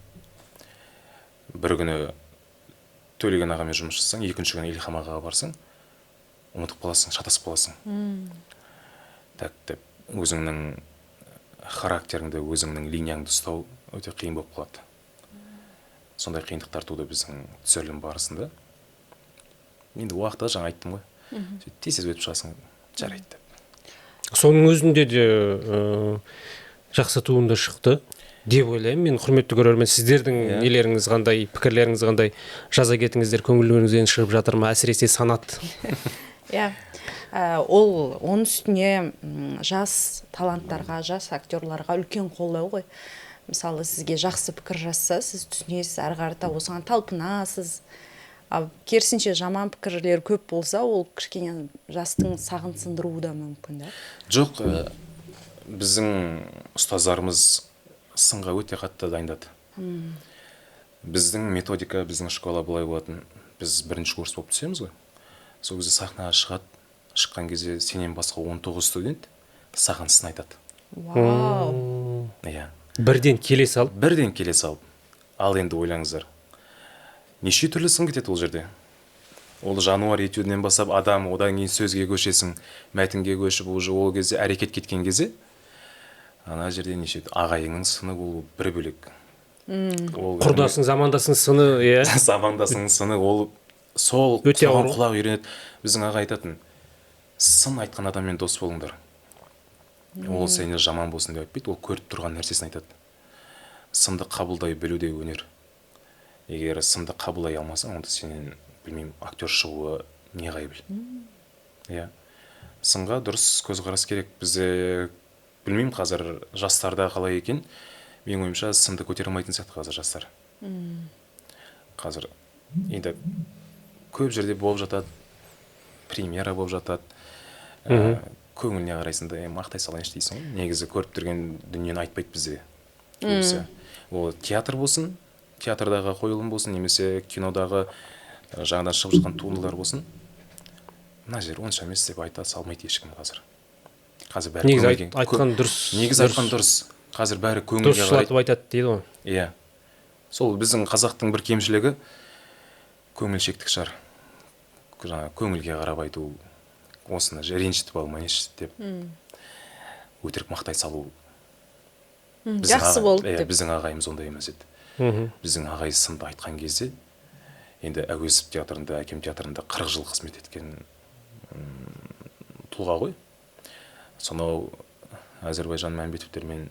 Бір күні Төлеген ағамен жұмыс жасасаң, екінші күні Илхам ағаға барсаң, ұмытып қаласың, шатасып қаласың. Так деп өзіңнің характеріңді, өзіңнің линияңды ұстау өте қиын болып қалады. Сондай қиындықтар туды біздің түсірілім барысында. Енді уақытта жаңа айттым ғой. Сөйтіп тез-тез өтіп шығасың, жарайды деп. Соның өзінде де жақсы туынды шықты деп ойлаймын. Мен, құрметті көрермен, сіздердің нелеріңіз қандай, пікірлеріңіз қандай, жаза кетіңіздер, көңілдеріңізден шығып жатыр ма, әсіресе Санат. Иә, ол оның үстіне жас таланттарға, жас актерларға үлкен қолдау ғой. Мысалы, сізге жақсы пікір жазса, сіз түсінесіз, әрі қарата осыған талпынасыз. Ал керісінше жаман пікірлер көп болса, ол кішкене жастың сағын сындыруы да мүмкін, да? Жоқ, біздің ұстаздарымыз сынға өте қатты дайындады. Біздің методика, біздің школа былай болатын. Біз бірінші курс болып түсеміз ғой. Сол кезде сахнаға шығады, шыққан кезде сенен басқа 19 студент саған сын айтады. Вау. Иә. Бірден келе салып. Бірден келе салып. Ал енді ойлаңыздар. Неше түрлі сын кетеді ол жерде. Ол жануар етуден бастап адам, одан кейін сөзге көшесің, мәтінге көшіп, уже ол кезде әрекет кеткен кезде ана жерде неше ағайыңның сыны ол бір бөлек. Ол құрдасың, замандасың сыны, иә. Замандасың сыны ол сол өте ауыр. Құлақ үйренеді. Біздің аға айтатын, сын айтқан адаммен дос болыңдар. Ол сені жаман болсын деп айтпайды, ол көріп тұрған нәрсесін айтады. Сынды қабылдай білу де өнер. Егер сынды қабылдай алмасаң, онда сенен, білмеймін, актер шығуы неғайбіл. Иә. Сынға дұрыс көзқарас керек. Бізде, білмеймін, қазір жастарда қалай екен, менің ойымша сынды көтере алмайтын сияқты қазір жастар. Қазір енді көп жерде болып жатады, премьера болып жатады. Көңіліне қарайсың да, мақтай салайыншы дейсің ғой. Негізі көріп тұрған дүниені айтпайды бізде. Көбісі. Ол театр болсын, театрдағы қойылым болсын, немесе кинодағы жаңадан шығып жатқан туындылар болсын. Мына жер онша емес деп айта салмайды ешкім қазір. Қазір бәрі негізі айтқан дұрыс. Негізі айтқан дұрыс. Қазір бәрі көңілге қарайды. Дұрыс айтады дейді ғой. Иә. Сол біздің қазақтың бір кемшілігі көңілшектік шығар. Жаңа көңілге қарап айту, осыны ренжітіп алмайыншы деп өтірік мақтай салу. Жақсы болды деп. Біздің ағайымыз ондай емес еді. Біздің ағай сынды айтқан кезде, енді Әуезов театрында, Әкем театрында 40 жыл қызмет еткен тұлға ғой. Сонау Әзербайжан Мәмбетовтермен,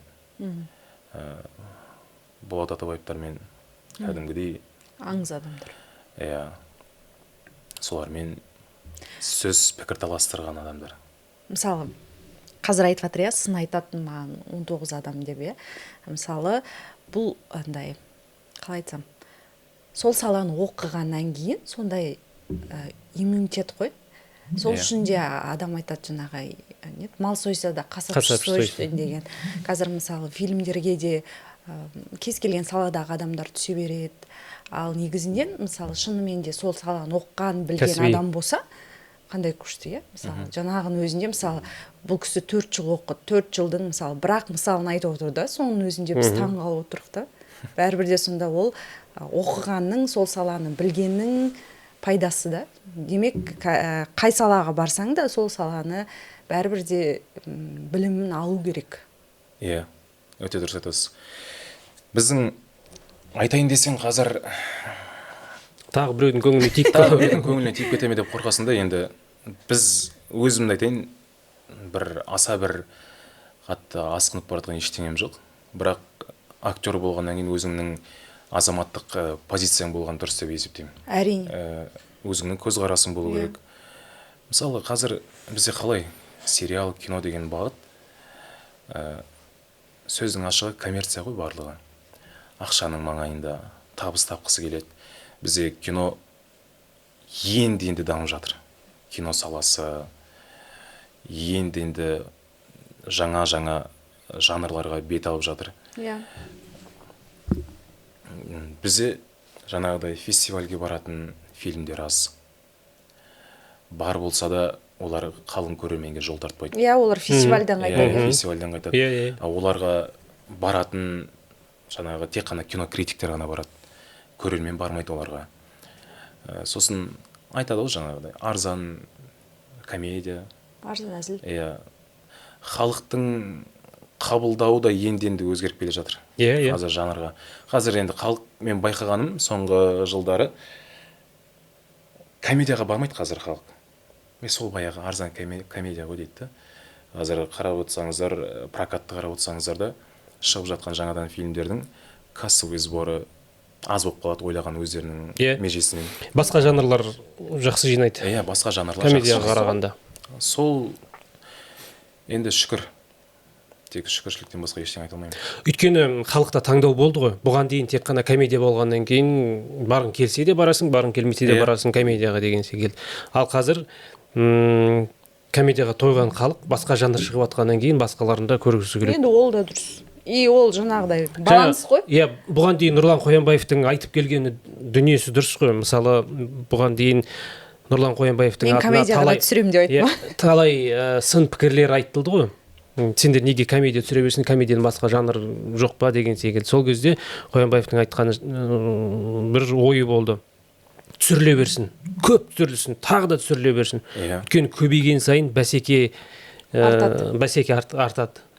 Болат Атабаевтармен кәдімгідей аңыз адамдар. Иә. Солармен сөз пікір таластырған адамдар. Мысалы, қазір айтып жатыр, иә, сын айтатын маған 19 адам деп, иә. Мысалы, бұл андай, қалай айтсам, сол саланы оқығаннан кейін сондай иммунитет қой. Сол үшін де адам айтады жаңағы, мал сойса да қасапшы сойсын деген. Қазір мысалы фильмдерге де кез келген саладағы адамдар түсе береді. Ал негізінен, мысалы, шынымен де сол саланы оқыған, білген адам болса, қандай күшті, иә? Мысалы, жаңағының өзінде, мысалы, бұл кісі 4 жыл оқыды, 4 жылдың, мысалы, бірақ мысалын айтып отыр да, соның өзінде біз таң қалып отырдық та. Бәрібір де сонда ол оқығанның, сол саланы білгеннің пайдасы да. Демек, қай салаға барсаң да, сол саланы бәрібір де білімін алу керек. Иә, өте дұрыс айтасыз. Біздің айтайын десең қазір тағы біреудің көңіліне тиіп тағы біреудің көңіліне тиіп кете ме деп қорқасың да. Енді біз, өзімді айтайын, бір аса бір қатты асқынып бара жатқан ештеңем жоқ. Бірақ актер болғаннан кейін өзіңнің Азаматтық позицияң болған дұрыс деп есептеймін. Әрине. Өзіңнің көзқарасың болу керек. Мысалы, қазір бізде қалай сериал, кино деген бағыт, сөздің ашығы коммерция ғой барлығы. Ақшаның маңайында табыс тапқысы келеді. Бізде кино енді-енді дамып жатыр. Кино саласы енді-енді жаңа-жаңа жанрларға бет алып жатыр. Иә. Бізде жаңағыдай фестивальге баратын фильмдер аз. Бар болса да, олар қалың көрерменге жол тартпайды. Иә, олар фестивальдан қайтады. Иә, фестивальдан қайтады. Иә, иә. Оларға баратын жаңағы тек қана кинокритиктер ғана барады. Көрермен бармайды оларға. Сосын айтады ғой жаңағыдай арзан комедия. Арзан әзіл. Иә. Халықтың қабылдауы да енді-енді өзгеріп келе жатыр. Иә, иә. Қазір жанрға. Қазір енді халық, мен байқағаным, соңғы жылдары комедияға бармайды қазір халық. Мен сол баяғы арзан комедия ғой дейді да. Қазір қарап отырсаңыздар, прокатты қарап отырсаңыздар да, шығып жатқан жаңадан фильмдердің кассовый сборы аз болып қалады ойлаған өздерінің межесінен. Басқа жанрлар жақсы жинайды. Иә, басқа жанрлар комедияға қарағанда. Сол енді шүкір. Тек шүкіршіліктен басқа ештеңе айта алмаймын. Өйткені халықта таңдау болды ғой. Бұған дейін тек қана комедия болғаннан кейін барғың келсе де барасың, барғың келмесе де барасың комедияға деген секілді. Ал қазір комедияға тойған халық басқа жанр шығып жатқаннан кейін басқаларын да көргісі келеді. Енді ол да дұрыс. И ол жаңағыдай баланс қой. Иә, бұған дейін Нұрлан Қоянбаевтың айтып келгені дүниесі дұрыс қой. Мысалы, бұған дейін Нұрлан Қоянбаевтың атына талай түсіремін деп айтты ма? Талай сын пікірлер айтылды ғой. Сендер неге комедия түсіре берсін, комедиядан басқа жанр жоқ па деген секілді. Сол кезде Қоянбаевтың айтқаны бір ойы болды. Түсіріле берсін, көп түсірілсін, тағы да түсіріле берсін. Өйткені көбейген сайын бәсеке артады.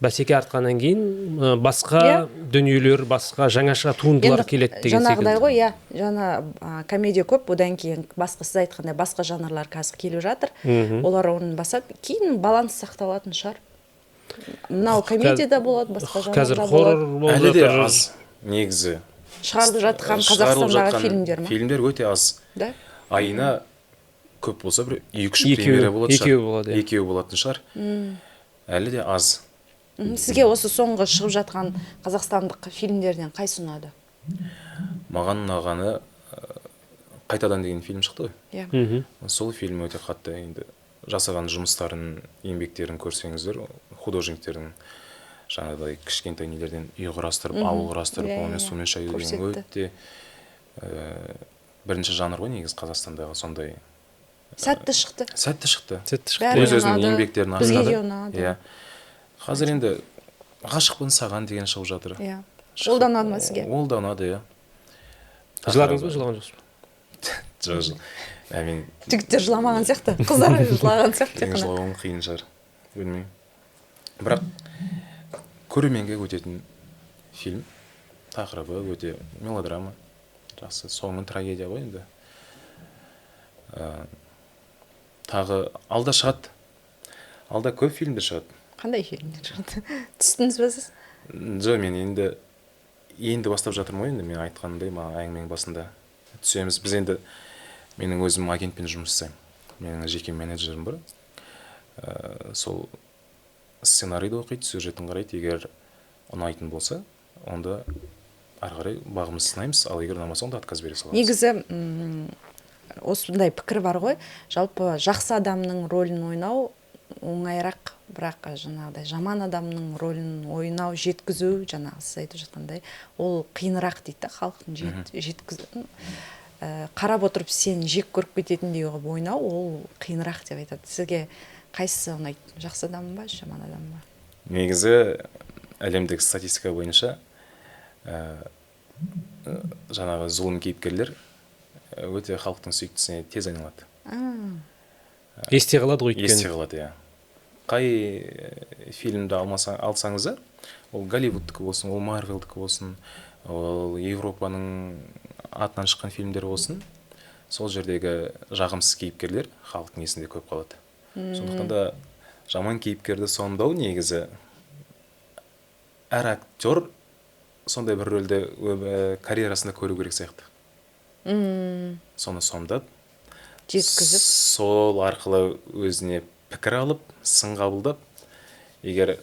Бәсеке артқаннан кейін басқа дүниелер, басқа жаңаша туындылар келеді деген секілді. Жаңағыдай ғой, иә, жаңа комедия көп, одан кейін басқа, сіз айтқандай басқа жанрлар қазір келіп жатыр. Олар орнын басады. Кейін баланс сақталатын шығар. Мынау комедия да болады, басқа жанр да болады. Әлі де аз негізі. Шығарылып жатқан Қазақстандағы фильмдер ма? Фильмдер өте аз. Да? Айына көп болса бір 2-3 премьера болады шығар. Екеуі болады. Екеуі болатын шығар. Әлі де аз. Сізге осы соңғы шығып жатқан қазақстандық фильмдерден қайсы ұнады? Маған ұнағаны Қайтадан деген фильм шықты ғой. Иә. Сол фильм өте қатты енді жасаған жұмыстарын, еңбектерін көрсеңіздер, художниктердің жаңағыдай кішкентай нелерден үй құрастырып, ауыл құрастырып, онымен сумен шаю деген өте бірінші жанр ғой негізі Қазақстандағы сондай. Сәтті шықты. Сәтті шықты. Өз өзінің еңбектерін ақтады. Бізге де ұнады. Иә. Қазір енді Ғашықпын саған деген шығып жатыр. Иә. Ол да ұнады ма сізге? Ол да ұнады, иә. Жыладыңыз ба, жылаған жоқсыз ба? Жоқ, мен жігіттер жыламаған сияқты, қыздар жылаған сияқты. Мен жылауым қиын шығар, білмеймін. Бірақ көрерменге өтетін фильм, тақырыбы өте мелодрама, жақсы, соңы трагедия ғой енді. Тағы алда шығады. Алда көп фильмдер шығады. Қандай фильмдер шығады? Түстіңіз бе сіз? Жоқ, мен енді бастап жатырмын ғой енді, мен айтқанымдай, маған әңгіменің басында түсеміз. Біз енді, менің өзім агентпен жұмыс жасаймын. Менің жеке менеджерім бар. Сол сценарийді оқиды, сюжетін қарайды. Егер ұнайтын болса, онда ары қарай бағымызды сынаймыз, ал егер ұнамаса, онда отказ бере саламыз. Негізі осындай пікір бар ғой, жалпы жақсы адамның рөлін ойнау оңайырақ, бірақ жаңағыдай жаман адамның рөлін ойнау, жеткізу, жаңағы сіз айтып жатқандай, ол қиынырақ дейді да, халықтың жеткізу, қарап отырып сен жек көріп кететіндей қылып ойнау, ол қиынырақ деп айтады. Сізге қайсысы ұнайды? Жақсы адам ба, жаман адам ба? Негізі әлемдік статистика бойынша жаңағы зұлым кейіпкерлер өте халықтың сүйіктісіне тез айналады. Есте қалады ғой өйткені. Есте қалады, иә. Қай фильмді алсаңыз, ол Голливудтікі болсын, ол Марвелдікі болсын, ол Европаның атынан шыққан фильмдер болсын, сол жердегі жағымсыз кейіпкерлер халықтың есінде көп қалады. Сондықтан да жаман кейіпкерді сомдау негізі әр актер сондай бір рөлді карьерасында көру керек сияқты. Соны сомдап, жеткізіп, сол арқылы өзіне пікір алып, сын қабылдап, егер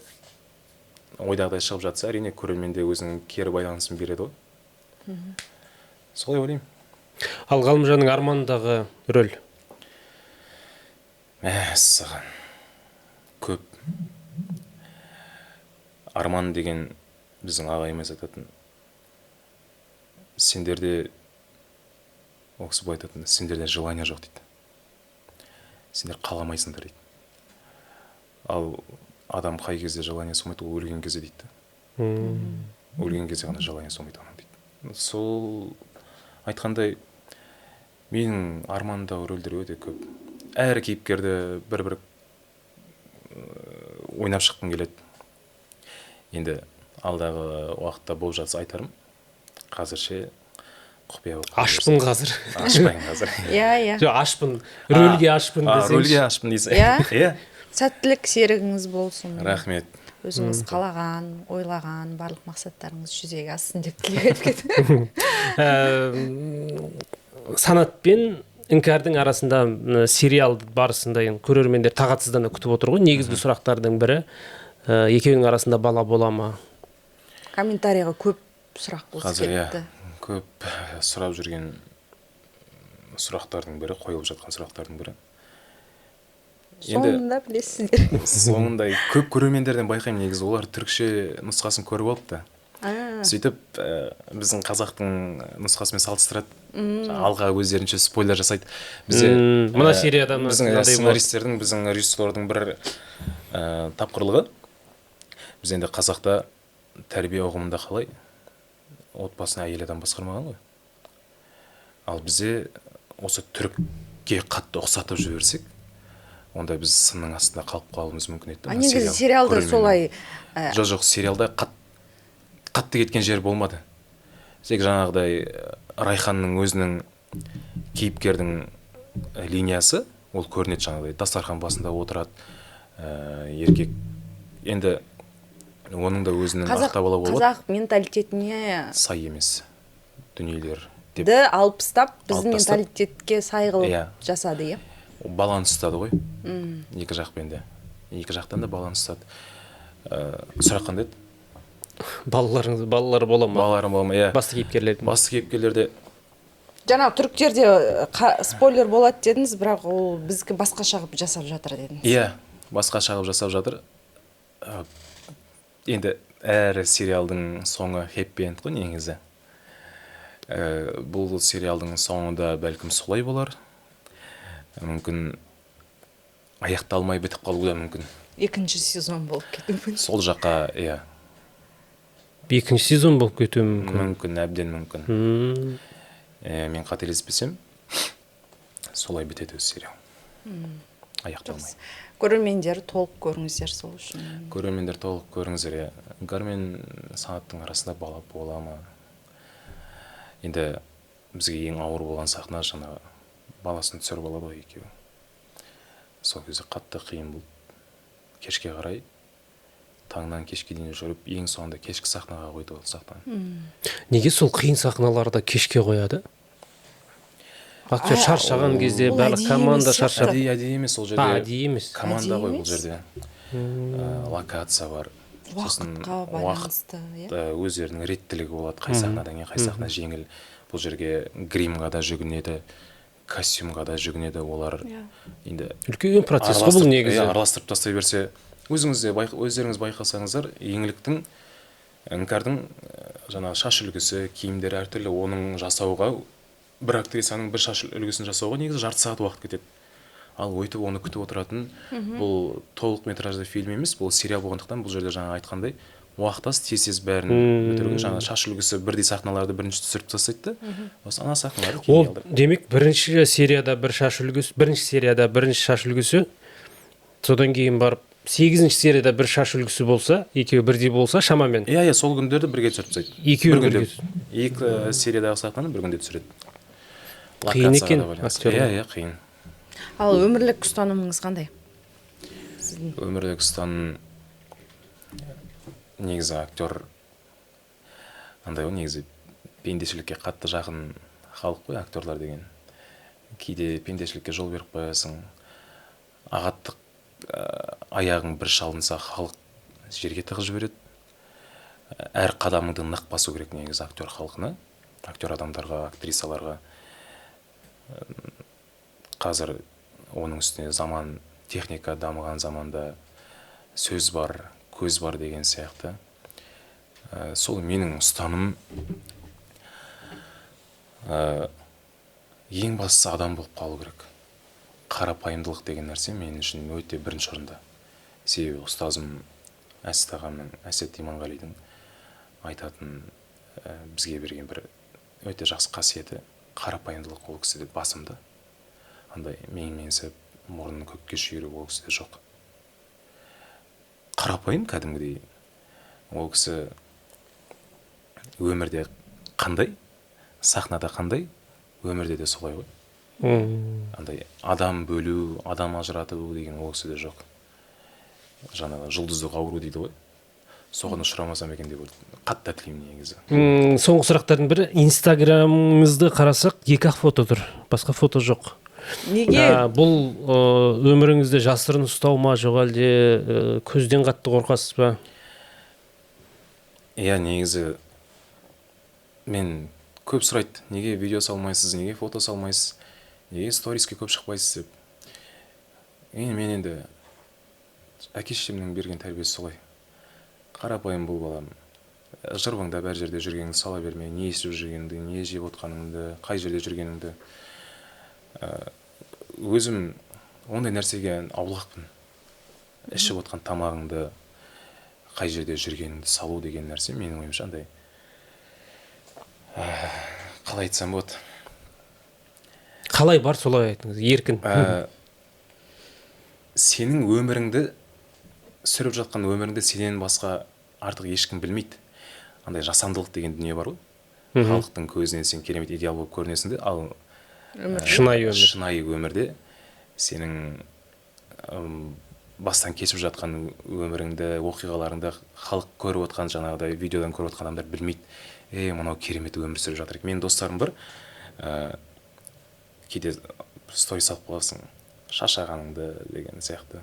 ойдағыдай шығып жатса, әрине көрермен де өзінің кері байланысын береді ғой. Солай ойлаймын. Ал Ғалымжанның арманындағы рөл? Мәссаған, көп. Арман деген біздің ағайымыз айтатын, сендерде, ол кісі былай айтатын, сендерде желание жоқ дейді, сендер қаламайсыңдар дейді. Ал адам қай кезде желание болмайды? Ол өлген кезде дейді. Өлген кезде ғана желание болмайды оның дейді. Сол айтқандай, менің арманымдағы рөлдер өте көп. Әр кейіпкерді бір-бір ойнап шыққым келеді. Енді алдағы уақытта болып жатса айтарым. Қазірше құпия болып қала Ашпын берсін. қазір. Ашпайын қазір. Иә, иә. Жоқ, ашпын, рөлге ашпын десеңші. Рөлге ашпын дейсің. Иә. Иә. Сәттілік серігіңіз болсын. Рахмет. Өзіңіз қалаған, ойлаған барлық мақсаттарыңыз жүзеге ассын деп тілек айтып кетті. Санат пен Іңкәрдің арасында сериал барысында енді көрермендер тағатсыздана күтіп отыр ғой. Негізгі сұрақтардың бірі, екеуінің арасында бала бола ма? Комментарийға көп сұрақ осы Қазір, иә, кетті. көп сұрап жүрген сұрақтардың бірі, қойылып жатқан сұрақтардың бірі. Енді Соңында білесіздер. Соңында көп көрермендерден байқаймын, негізі олар түрікше нұсқасын көріп алыпты. Сөйтіп, біздің қазақтың нұсқасымен салыстырады. Алға өздерінше спойлер жасайды. Бізде, Мына серияда біздің мынандай болады. Сценаристердің, біздің режиссерлардың бір тапқырлығы. Біз енді қазақта тәрбие ұғымында қалай отбасын әйел адам басқармаған ғой. Ал бізде осы түрікке қатты ұқсатып жіберсек, онда біз сынның астында қалып қалуымыз мүмкін еді. А негізі сериалда Көрерменнің. Солай Жоқ, сериалда қатты кеткен жер болмады. Тек жаңағыдай Райханның өзінің кейіпкердің линиясы, ол көрінеді, жаңағыдай дастархан басында отырады, еркек. Енді оның да өзінің қазақ, ақтабала болады. Қазақ менталитетіне Сай емес дүниелер деп ді алып тастап, біздің Алып тастап. менталитетке сай қылып Иә. жасады, иә. Баланс ұстады ғой. Екі жақпен де. Екі жақтан да баланс ұстады. Сұрақ қандай еді? Балаларыңыз, балалар бола ма? Балаларым бола ма? Иә. Басты кейіпкерлердің. Басты кейіпкерлерде Жаңа түріктерде спойлер болады дедіңіз, бірақ ол біздікі басқаша қылып жасап жатыр дедіңіз. Иә, басқаша қылып жасап жатыр. Енді әр сериалдың соңы хэппи энд қой негізі. Бұл сериалдың соңы да бәлкім солай болар. Мүмкін аяқталмай бітіп қалуы да мүмкін. Екінші сезон болып кетуі мүмкін. Сол жаққа, иә. Екінші сезон болып кетуі мүмкін. Мүмкін, әбден мүмкін. Мен қателеспесем, солай бітеді өзі сериал. Аяқталмай. Жақсы. Көрермендер толық көріңіздер сол үшін. Көрермендер толық көріңіздер, иә. Іңкәр мен Санаттың арасында бала бола ма? Енді бізге ең ауыр болған сахна жаңағы баласын түсіріп алады ғой екеуі. Сол кезде қатты қиын болды. Кешке қарай, таңнан кешке дейін жүріп, ең соңында кешкі сахнаға қойды ол сахнаны. Неге сол қиын сахналарды кешке қояды? Актер шаршаған кезде Ол барлық әдейі команда емес шаршап. Әдейі, әдейі емес ол жерде. А, әдейі емес. Команда Әдейі ғой бұл емес? жерде. Локация бар. Сосын Уақытқа байланысты, иә. Өздерінің реттілігі болады. Қай сахнадан кейін қай сахна жеңіл. Бұл жерге гримға да жүгінеді, костюмға да жүгінеді олар. Енді Үлкен процесс қой бұл негізі. Иә, араластырып тастай берсе, өздеріңіз байқасаңыздар, Еңліктің, Іңкәрдің жаңағы шаш үлгісі, киімдері әртүрлі, оның жасауға бір актрисаның бір шаш үлгісін жасауға негізі жарты сағат уақыт кетеді. Ал өйтіп оны күтіп отыратын бұл толық метражды фильм емес, бұл сериал болғандықтан бұл жерде жаңа айтқандай уақыт аз, тез-тез бәрін бітіруге, жаңа шаш үлгісі бірдей сахналарды бірінші түсіріп тастайды да, осы ана сахналарды кейін Ол алдырады. демек бірінші серияда бір шаш үлгісі, бірінші серияда бірінші шаш үлгісі, содан кейін барып 8-ші серияда бір шаш үлгісі болса, екеуі бірдей болса шамамен. Иә, иә, сол күндерді бірге түсіріп тастайды. Екеуі Бір күнде бірге екі сериядағы сахнаны бір күнде түсіреді. Қиын Локацияға екен да байланысты. актерлар. Иә, иә, қиын. Ал өмірлік ұстанымыңыз қандай? Сіздің Өмірлік ұстаным негізі актер Андай ғой негізі, пендешілікке қатты жақын халық қой актерлар деген. Кейде пендешілікке жол беріп қоясың, ағаттық, аяғың бір шалынса, халық жерге тығып жібереді. Әр қадамыңды нық басу керек негізі актер халқына, актер адамдарға, актрисаларға. Қазір оның үстіне заман, техника дамыған заманда сөз бар, көз бар деген сияқты. Сол менің ұстаным, ең бастысы адам болып қалу керек. Қарапайымдылық деген нәрсе мен үшін өте бірінші орында. Себебі ұстазым Әсет ағамның, Әсет Иманғалидың айтатын, бізге берген бір өте жақсы қасиеті қарапайымдылық. Ол кісіде басымды. Андай менменсіп, мұрнын көкке шүйіру ол кісіде жоқ. Қарапайым кәдімгідей. Ол кісі өмірде қандай, сахнада қандай, өмірде де солай ғой. Андай адам бөлу, адам ажырату деген ол кісіде жоқ. Жаңағы жұлдыздық ауру дейді ғой, соған ұшырамасам екен деп қатты тілеймін негізі. Соңғы сұрақтардың бірі: Инстаграмыңызды қарасақ, екі ақ фото тұр, басқа фото жоқ. Неге? Бұл өміріңізді жасырын ұстау ма, жоқ әлде көзден қатты қорқасыз ба? Иә, негізі мен көп сұрайды: неге видео салмайсыз, неге фото салмайсыз, неге сториске көп шықпайсыз деп. Енді мен енді әке шешемнің берген тәрбиесі солай: қарапайым бол, балам, жырбаңдап әр жерде жүргеніңді сала берме, не ішіп жүргеніңді, не жеп отқаныңды, қай жерде жүргеніңді. Өзім ондай нәрсеге аулақпын. Ішіп отқан тамағыңды, қай жерде жүргеніңді салу деген нәрсе менің ойымша андай, қалай айтсам болады? Қалай бар, солай айтыңыз еркін. Сенің өміріңді, сүріп жатқан өміріңді сенен басқа артық ешкім білмейді. Андай жасандылық деген дүние бар ғой. Халықтың көзіне сен керемет идеал болып көрінесің де, ал шынайы өмір. Шынайы өмірде сенің бастан кешіп жатқан өміріңді, оқиғаларыңды халық көріп отқан, жаңағыдай видеодан көріп отқан адамдар білмейді. Ей, мынау керемет өмір сүріп жатыр екен. Менің достарым бар, кейде сторис салып қоясың шаршағаныңды деген сияқты.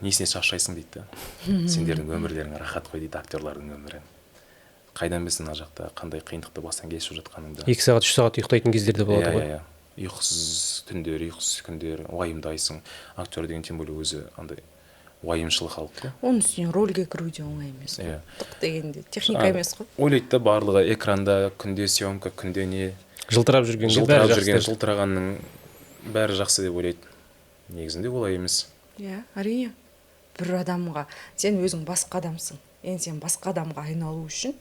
Несіне шаршайсың дейді да, сендердің өмірлерің рахат қой дейді, актерлардың өмірі. Қайдан білсін мына жақта қандай қиындықты бастан кешіп жатқаныңды. 2 сағат, 3 сағат ұйықтайтын кездер де болады Иә. ғой. Иә, ұйқысыз түндер, ұйқысыз күндер, уайымдайсың. Актер деген тем более өзі андай уайымшыл халық қой. Оның үстіне рөлге кіру де оңай емес қой. Иә. Тық дегенде техника емес қой. Ойлайды да, барлығы экранда, күнде съемка, күнде не. Жылтырап жүргенге Жылтырап бәрі жүрген, жақсы. жылтырағанның бәрі жақсы деп ойлайды. Негізінде олай емес. Иә, әрине, бір адамға сен өзің басқа адамсың. Енді сен басқа адамға айналу үшін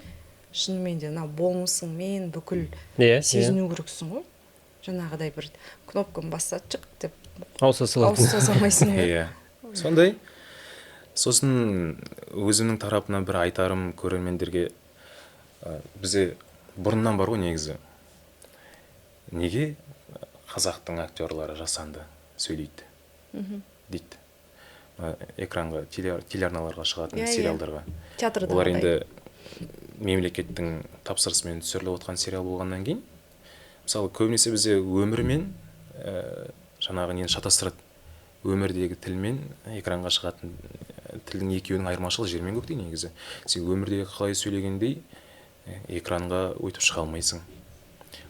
шынымен де мына болмысыңмен бүкіл иә иә сезіну керексің ғой. Жаңағыдай бір кнопканы басса, чық деп ауыса салатын. Ауыса салмайсың ғой. Иә, сондай. Сосын өзімнің тарапымнан бір айтарым көрермендерге, бізде бұрыннан бар ғой негізі, неге қазақтың актерлары жасанды сөйлейді дейді. Мына экранға, телеарналарға шығатын Иә, иә. сериалдарға. Театрда. Олар енді мемлекеттің тапсырысымен түсіріліп отқан сериал болғаннан кейін, мысалы, көбінесе бізде өмір мен жаңағы нені шатастырады. Өмірдегі тіл мен экранға шығатын тілдің екеуінің айырмашылығы жер мен көктей негізі. Сен өмірдегі қалай сөйлегендей экранға өйтіп шыға алмайсың.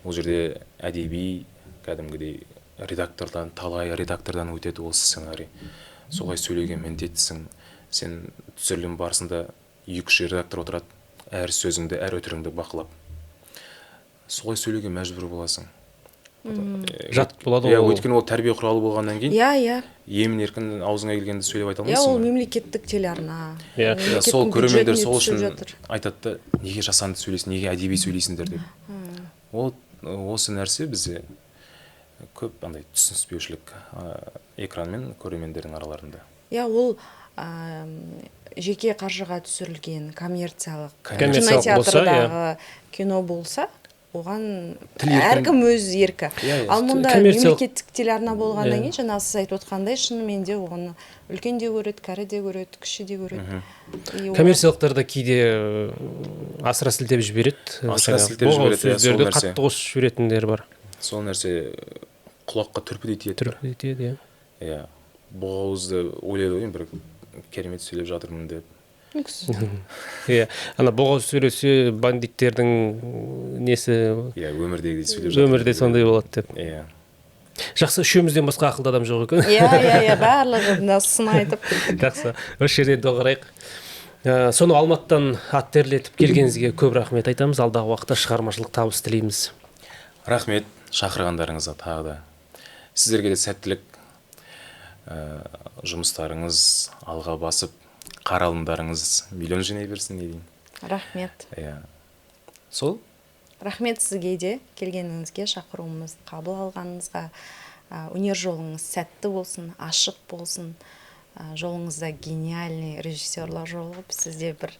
Ол жерде әдеби, кәдімгідей редактордан, талай редактордан өтеді ол сценарий. Солай сөйлеуге міндеттісің сен. Түсірілім барысында екі үш редактор отырады, әр сөзіңді, әр үтіріңді бақылап. Солай сөйлеуге мәжбүр боласың. Жат болады Иә. ғой ол. Өйткені ол тәрбие құралы болғаннан кейін иә иә емін еркін аузыңа келгенді сөйлеп айта Иә, алмайсың ол ғой. мемлекеттік телеарна. Иә. Иә, сол Мемлекеттің көрермендер бюджетіне сол түсіп үшін жатыр. айтады да, неге жасанды сөйлейсің, неге әдеби сөйлейсіңдер деп. Ол осы нәрсе бізде көп андай түсініспеушілік экран мен көрермендердің араларында. Иә, ол жеке қаржыға түсірілген коммерциялық Коммерциялық болса, кинотеатрдағы кино болса. Оған Тіл еркін. Әркім өз еркі. Иә, иә. Ал мұнда мемлекеттік телеарна болғаннан кейін, жаңағы сіз айтып отқандай, шынымен де оны үлкен де көреді, кәрі де көреді, кіші де көреді. И Коммерциялықтар да кейде асыра сілтеп жібереді. Асыра Жаңағы сілтеп боғауыз жібереді, иә, сол сөздерді нәрсе. қатты қосып жіберетіндер бар. Сол нәрсе құлаққа түрпідей тиеді бір. Түрпідей тиеді, иә. Иә, боғауызды ойлайды ғой, енді бір керемет сөйлеп жатырмын деп. Иә, ана боғауыз сөйлесе, бандиттердің несі. Иә, өмірдегідей сөйлеп жатыр. Өмірде сондай болады деп. Иә. Жақсы, үшеумізден басқа ақылды адам жоқ екен. Иә, барлығы мына сын айтып. Жақсы, осы жерден доғарайық. Соны Алматыдан ат терлетіп келгеніңізге көп рахмет айтамыз. Алдағы уақытта шығармашылық табыс тілейміз. Рахмет шақырғандарыңызға. Тағы да сіздерге де сәттілік. Жұмыстарыңыз алға басып, қаралымдарыңыз миллион жинай берсін, не деймін. Рахмет. Иә, сол. Рахмет сізге де келгеніңізге, шақыруымызды қабыл алғаныңызға. Өнер жолыңыз сәтті болсын, ашық болсын. Жолыңызда гениальный режиссерлар жолығып, сізде бір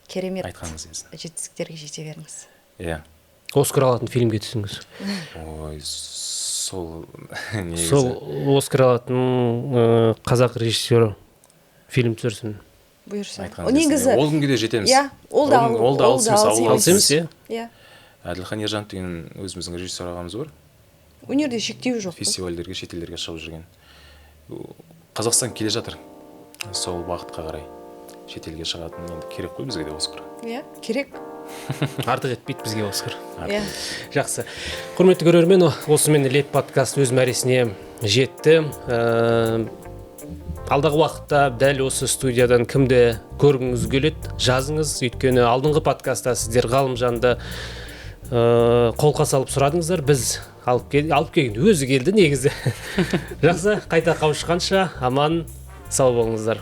керемет Айтқаныңыз келсін. жетістіктерге жете беріңіз. Иә. Оскар алатын фильмге түсіңіз. Ой, сол негізі. Сол Оскар алатын қазақ режиссері фильм түсірсін. Бұйырса. Айтқаныңыз келсін. Негізі Ол күнге де жетеміз. Иә, ол да Ол да ол алыс да емес, алыс ауыл. емес. Алыс емес, иә. Иә. Әділхан Ержанов деген өзіміздің режиссер ағамыз бар. Өнерде шектеу жоқ қой. Фестивальдерге, шетелдерге шығып жүрген. Қазақстан келе жатыр сол бағытқа қарай, шетелге шығатын. Енді керек қой бізге де Оскар. Иә, керек. Артық етпейді бізге Оскар. Иә. Жақсы, құрметті көрермен, осымен Леп подкаст өз мәресіне жетті. Алдағы уақытта дәл осы студиядан кімді көргіңіз келеді, жазыңыз. Өйткені алдыңғы подкастта сіздер Ғалымжанды қолқа салып сұрадыңыздар. Біз алып келген, өзі келді негізі. Жақсы, қайта қауышқанша аман сау болыңыздар.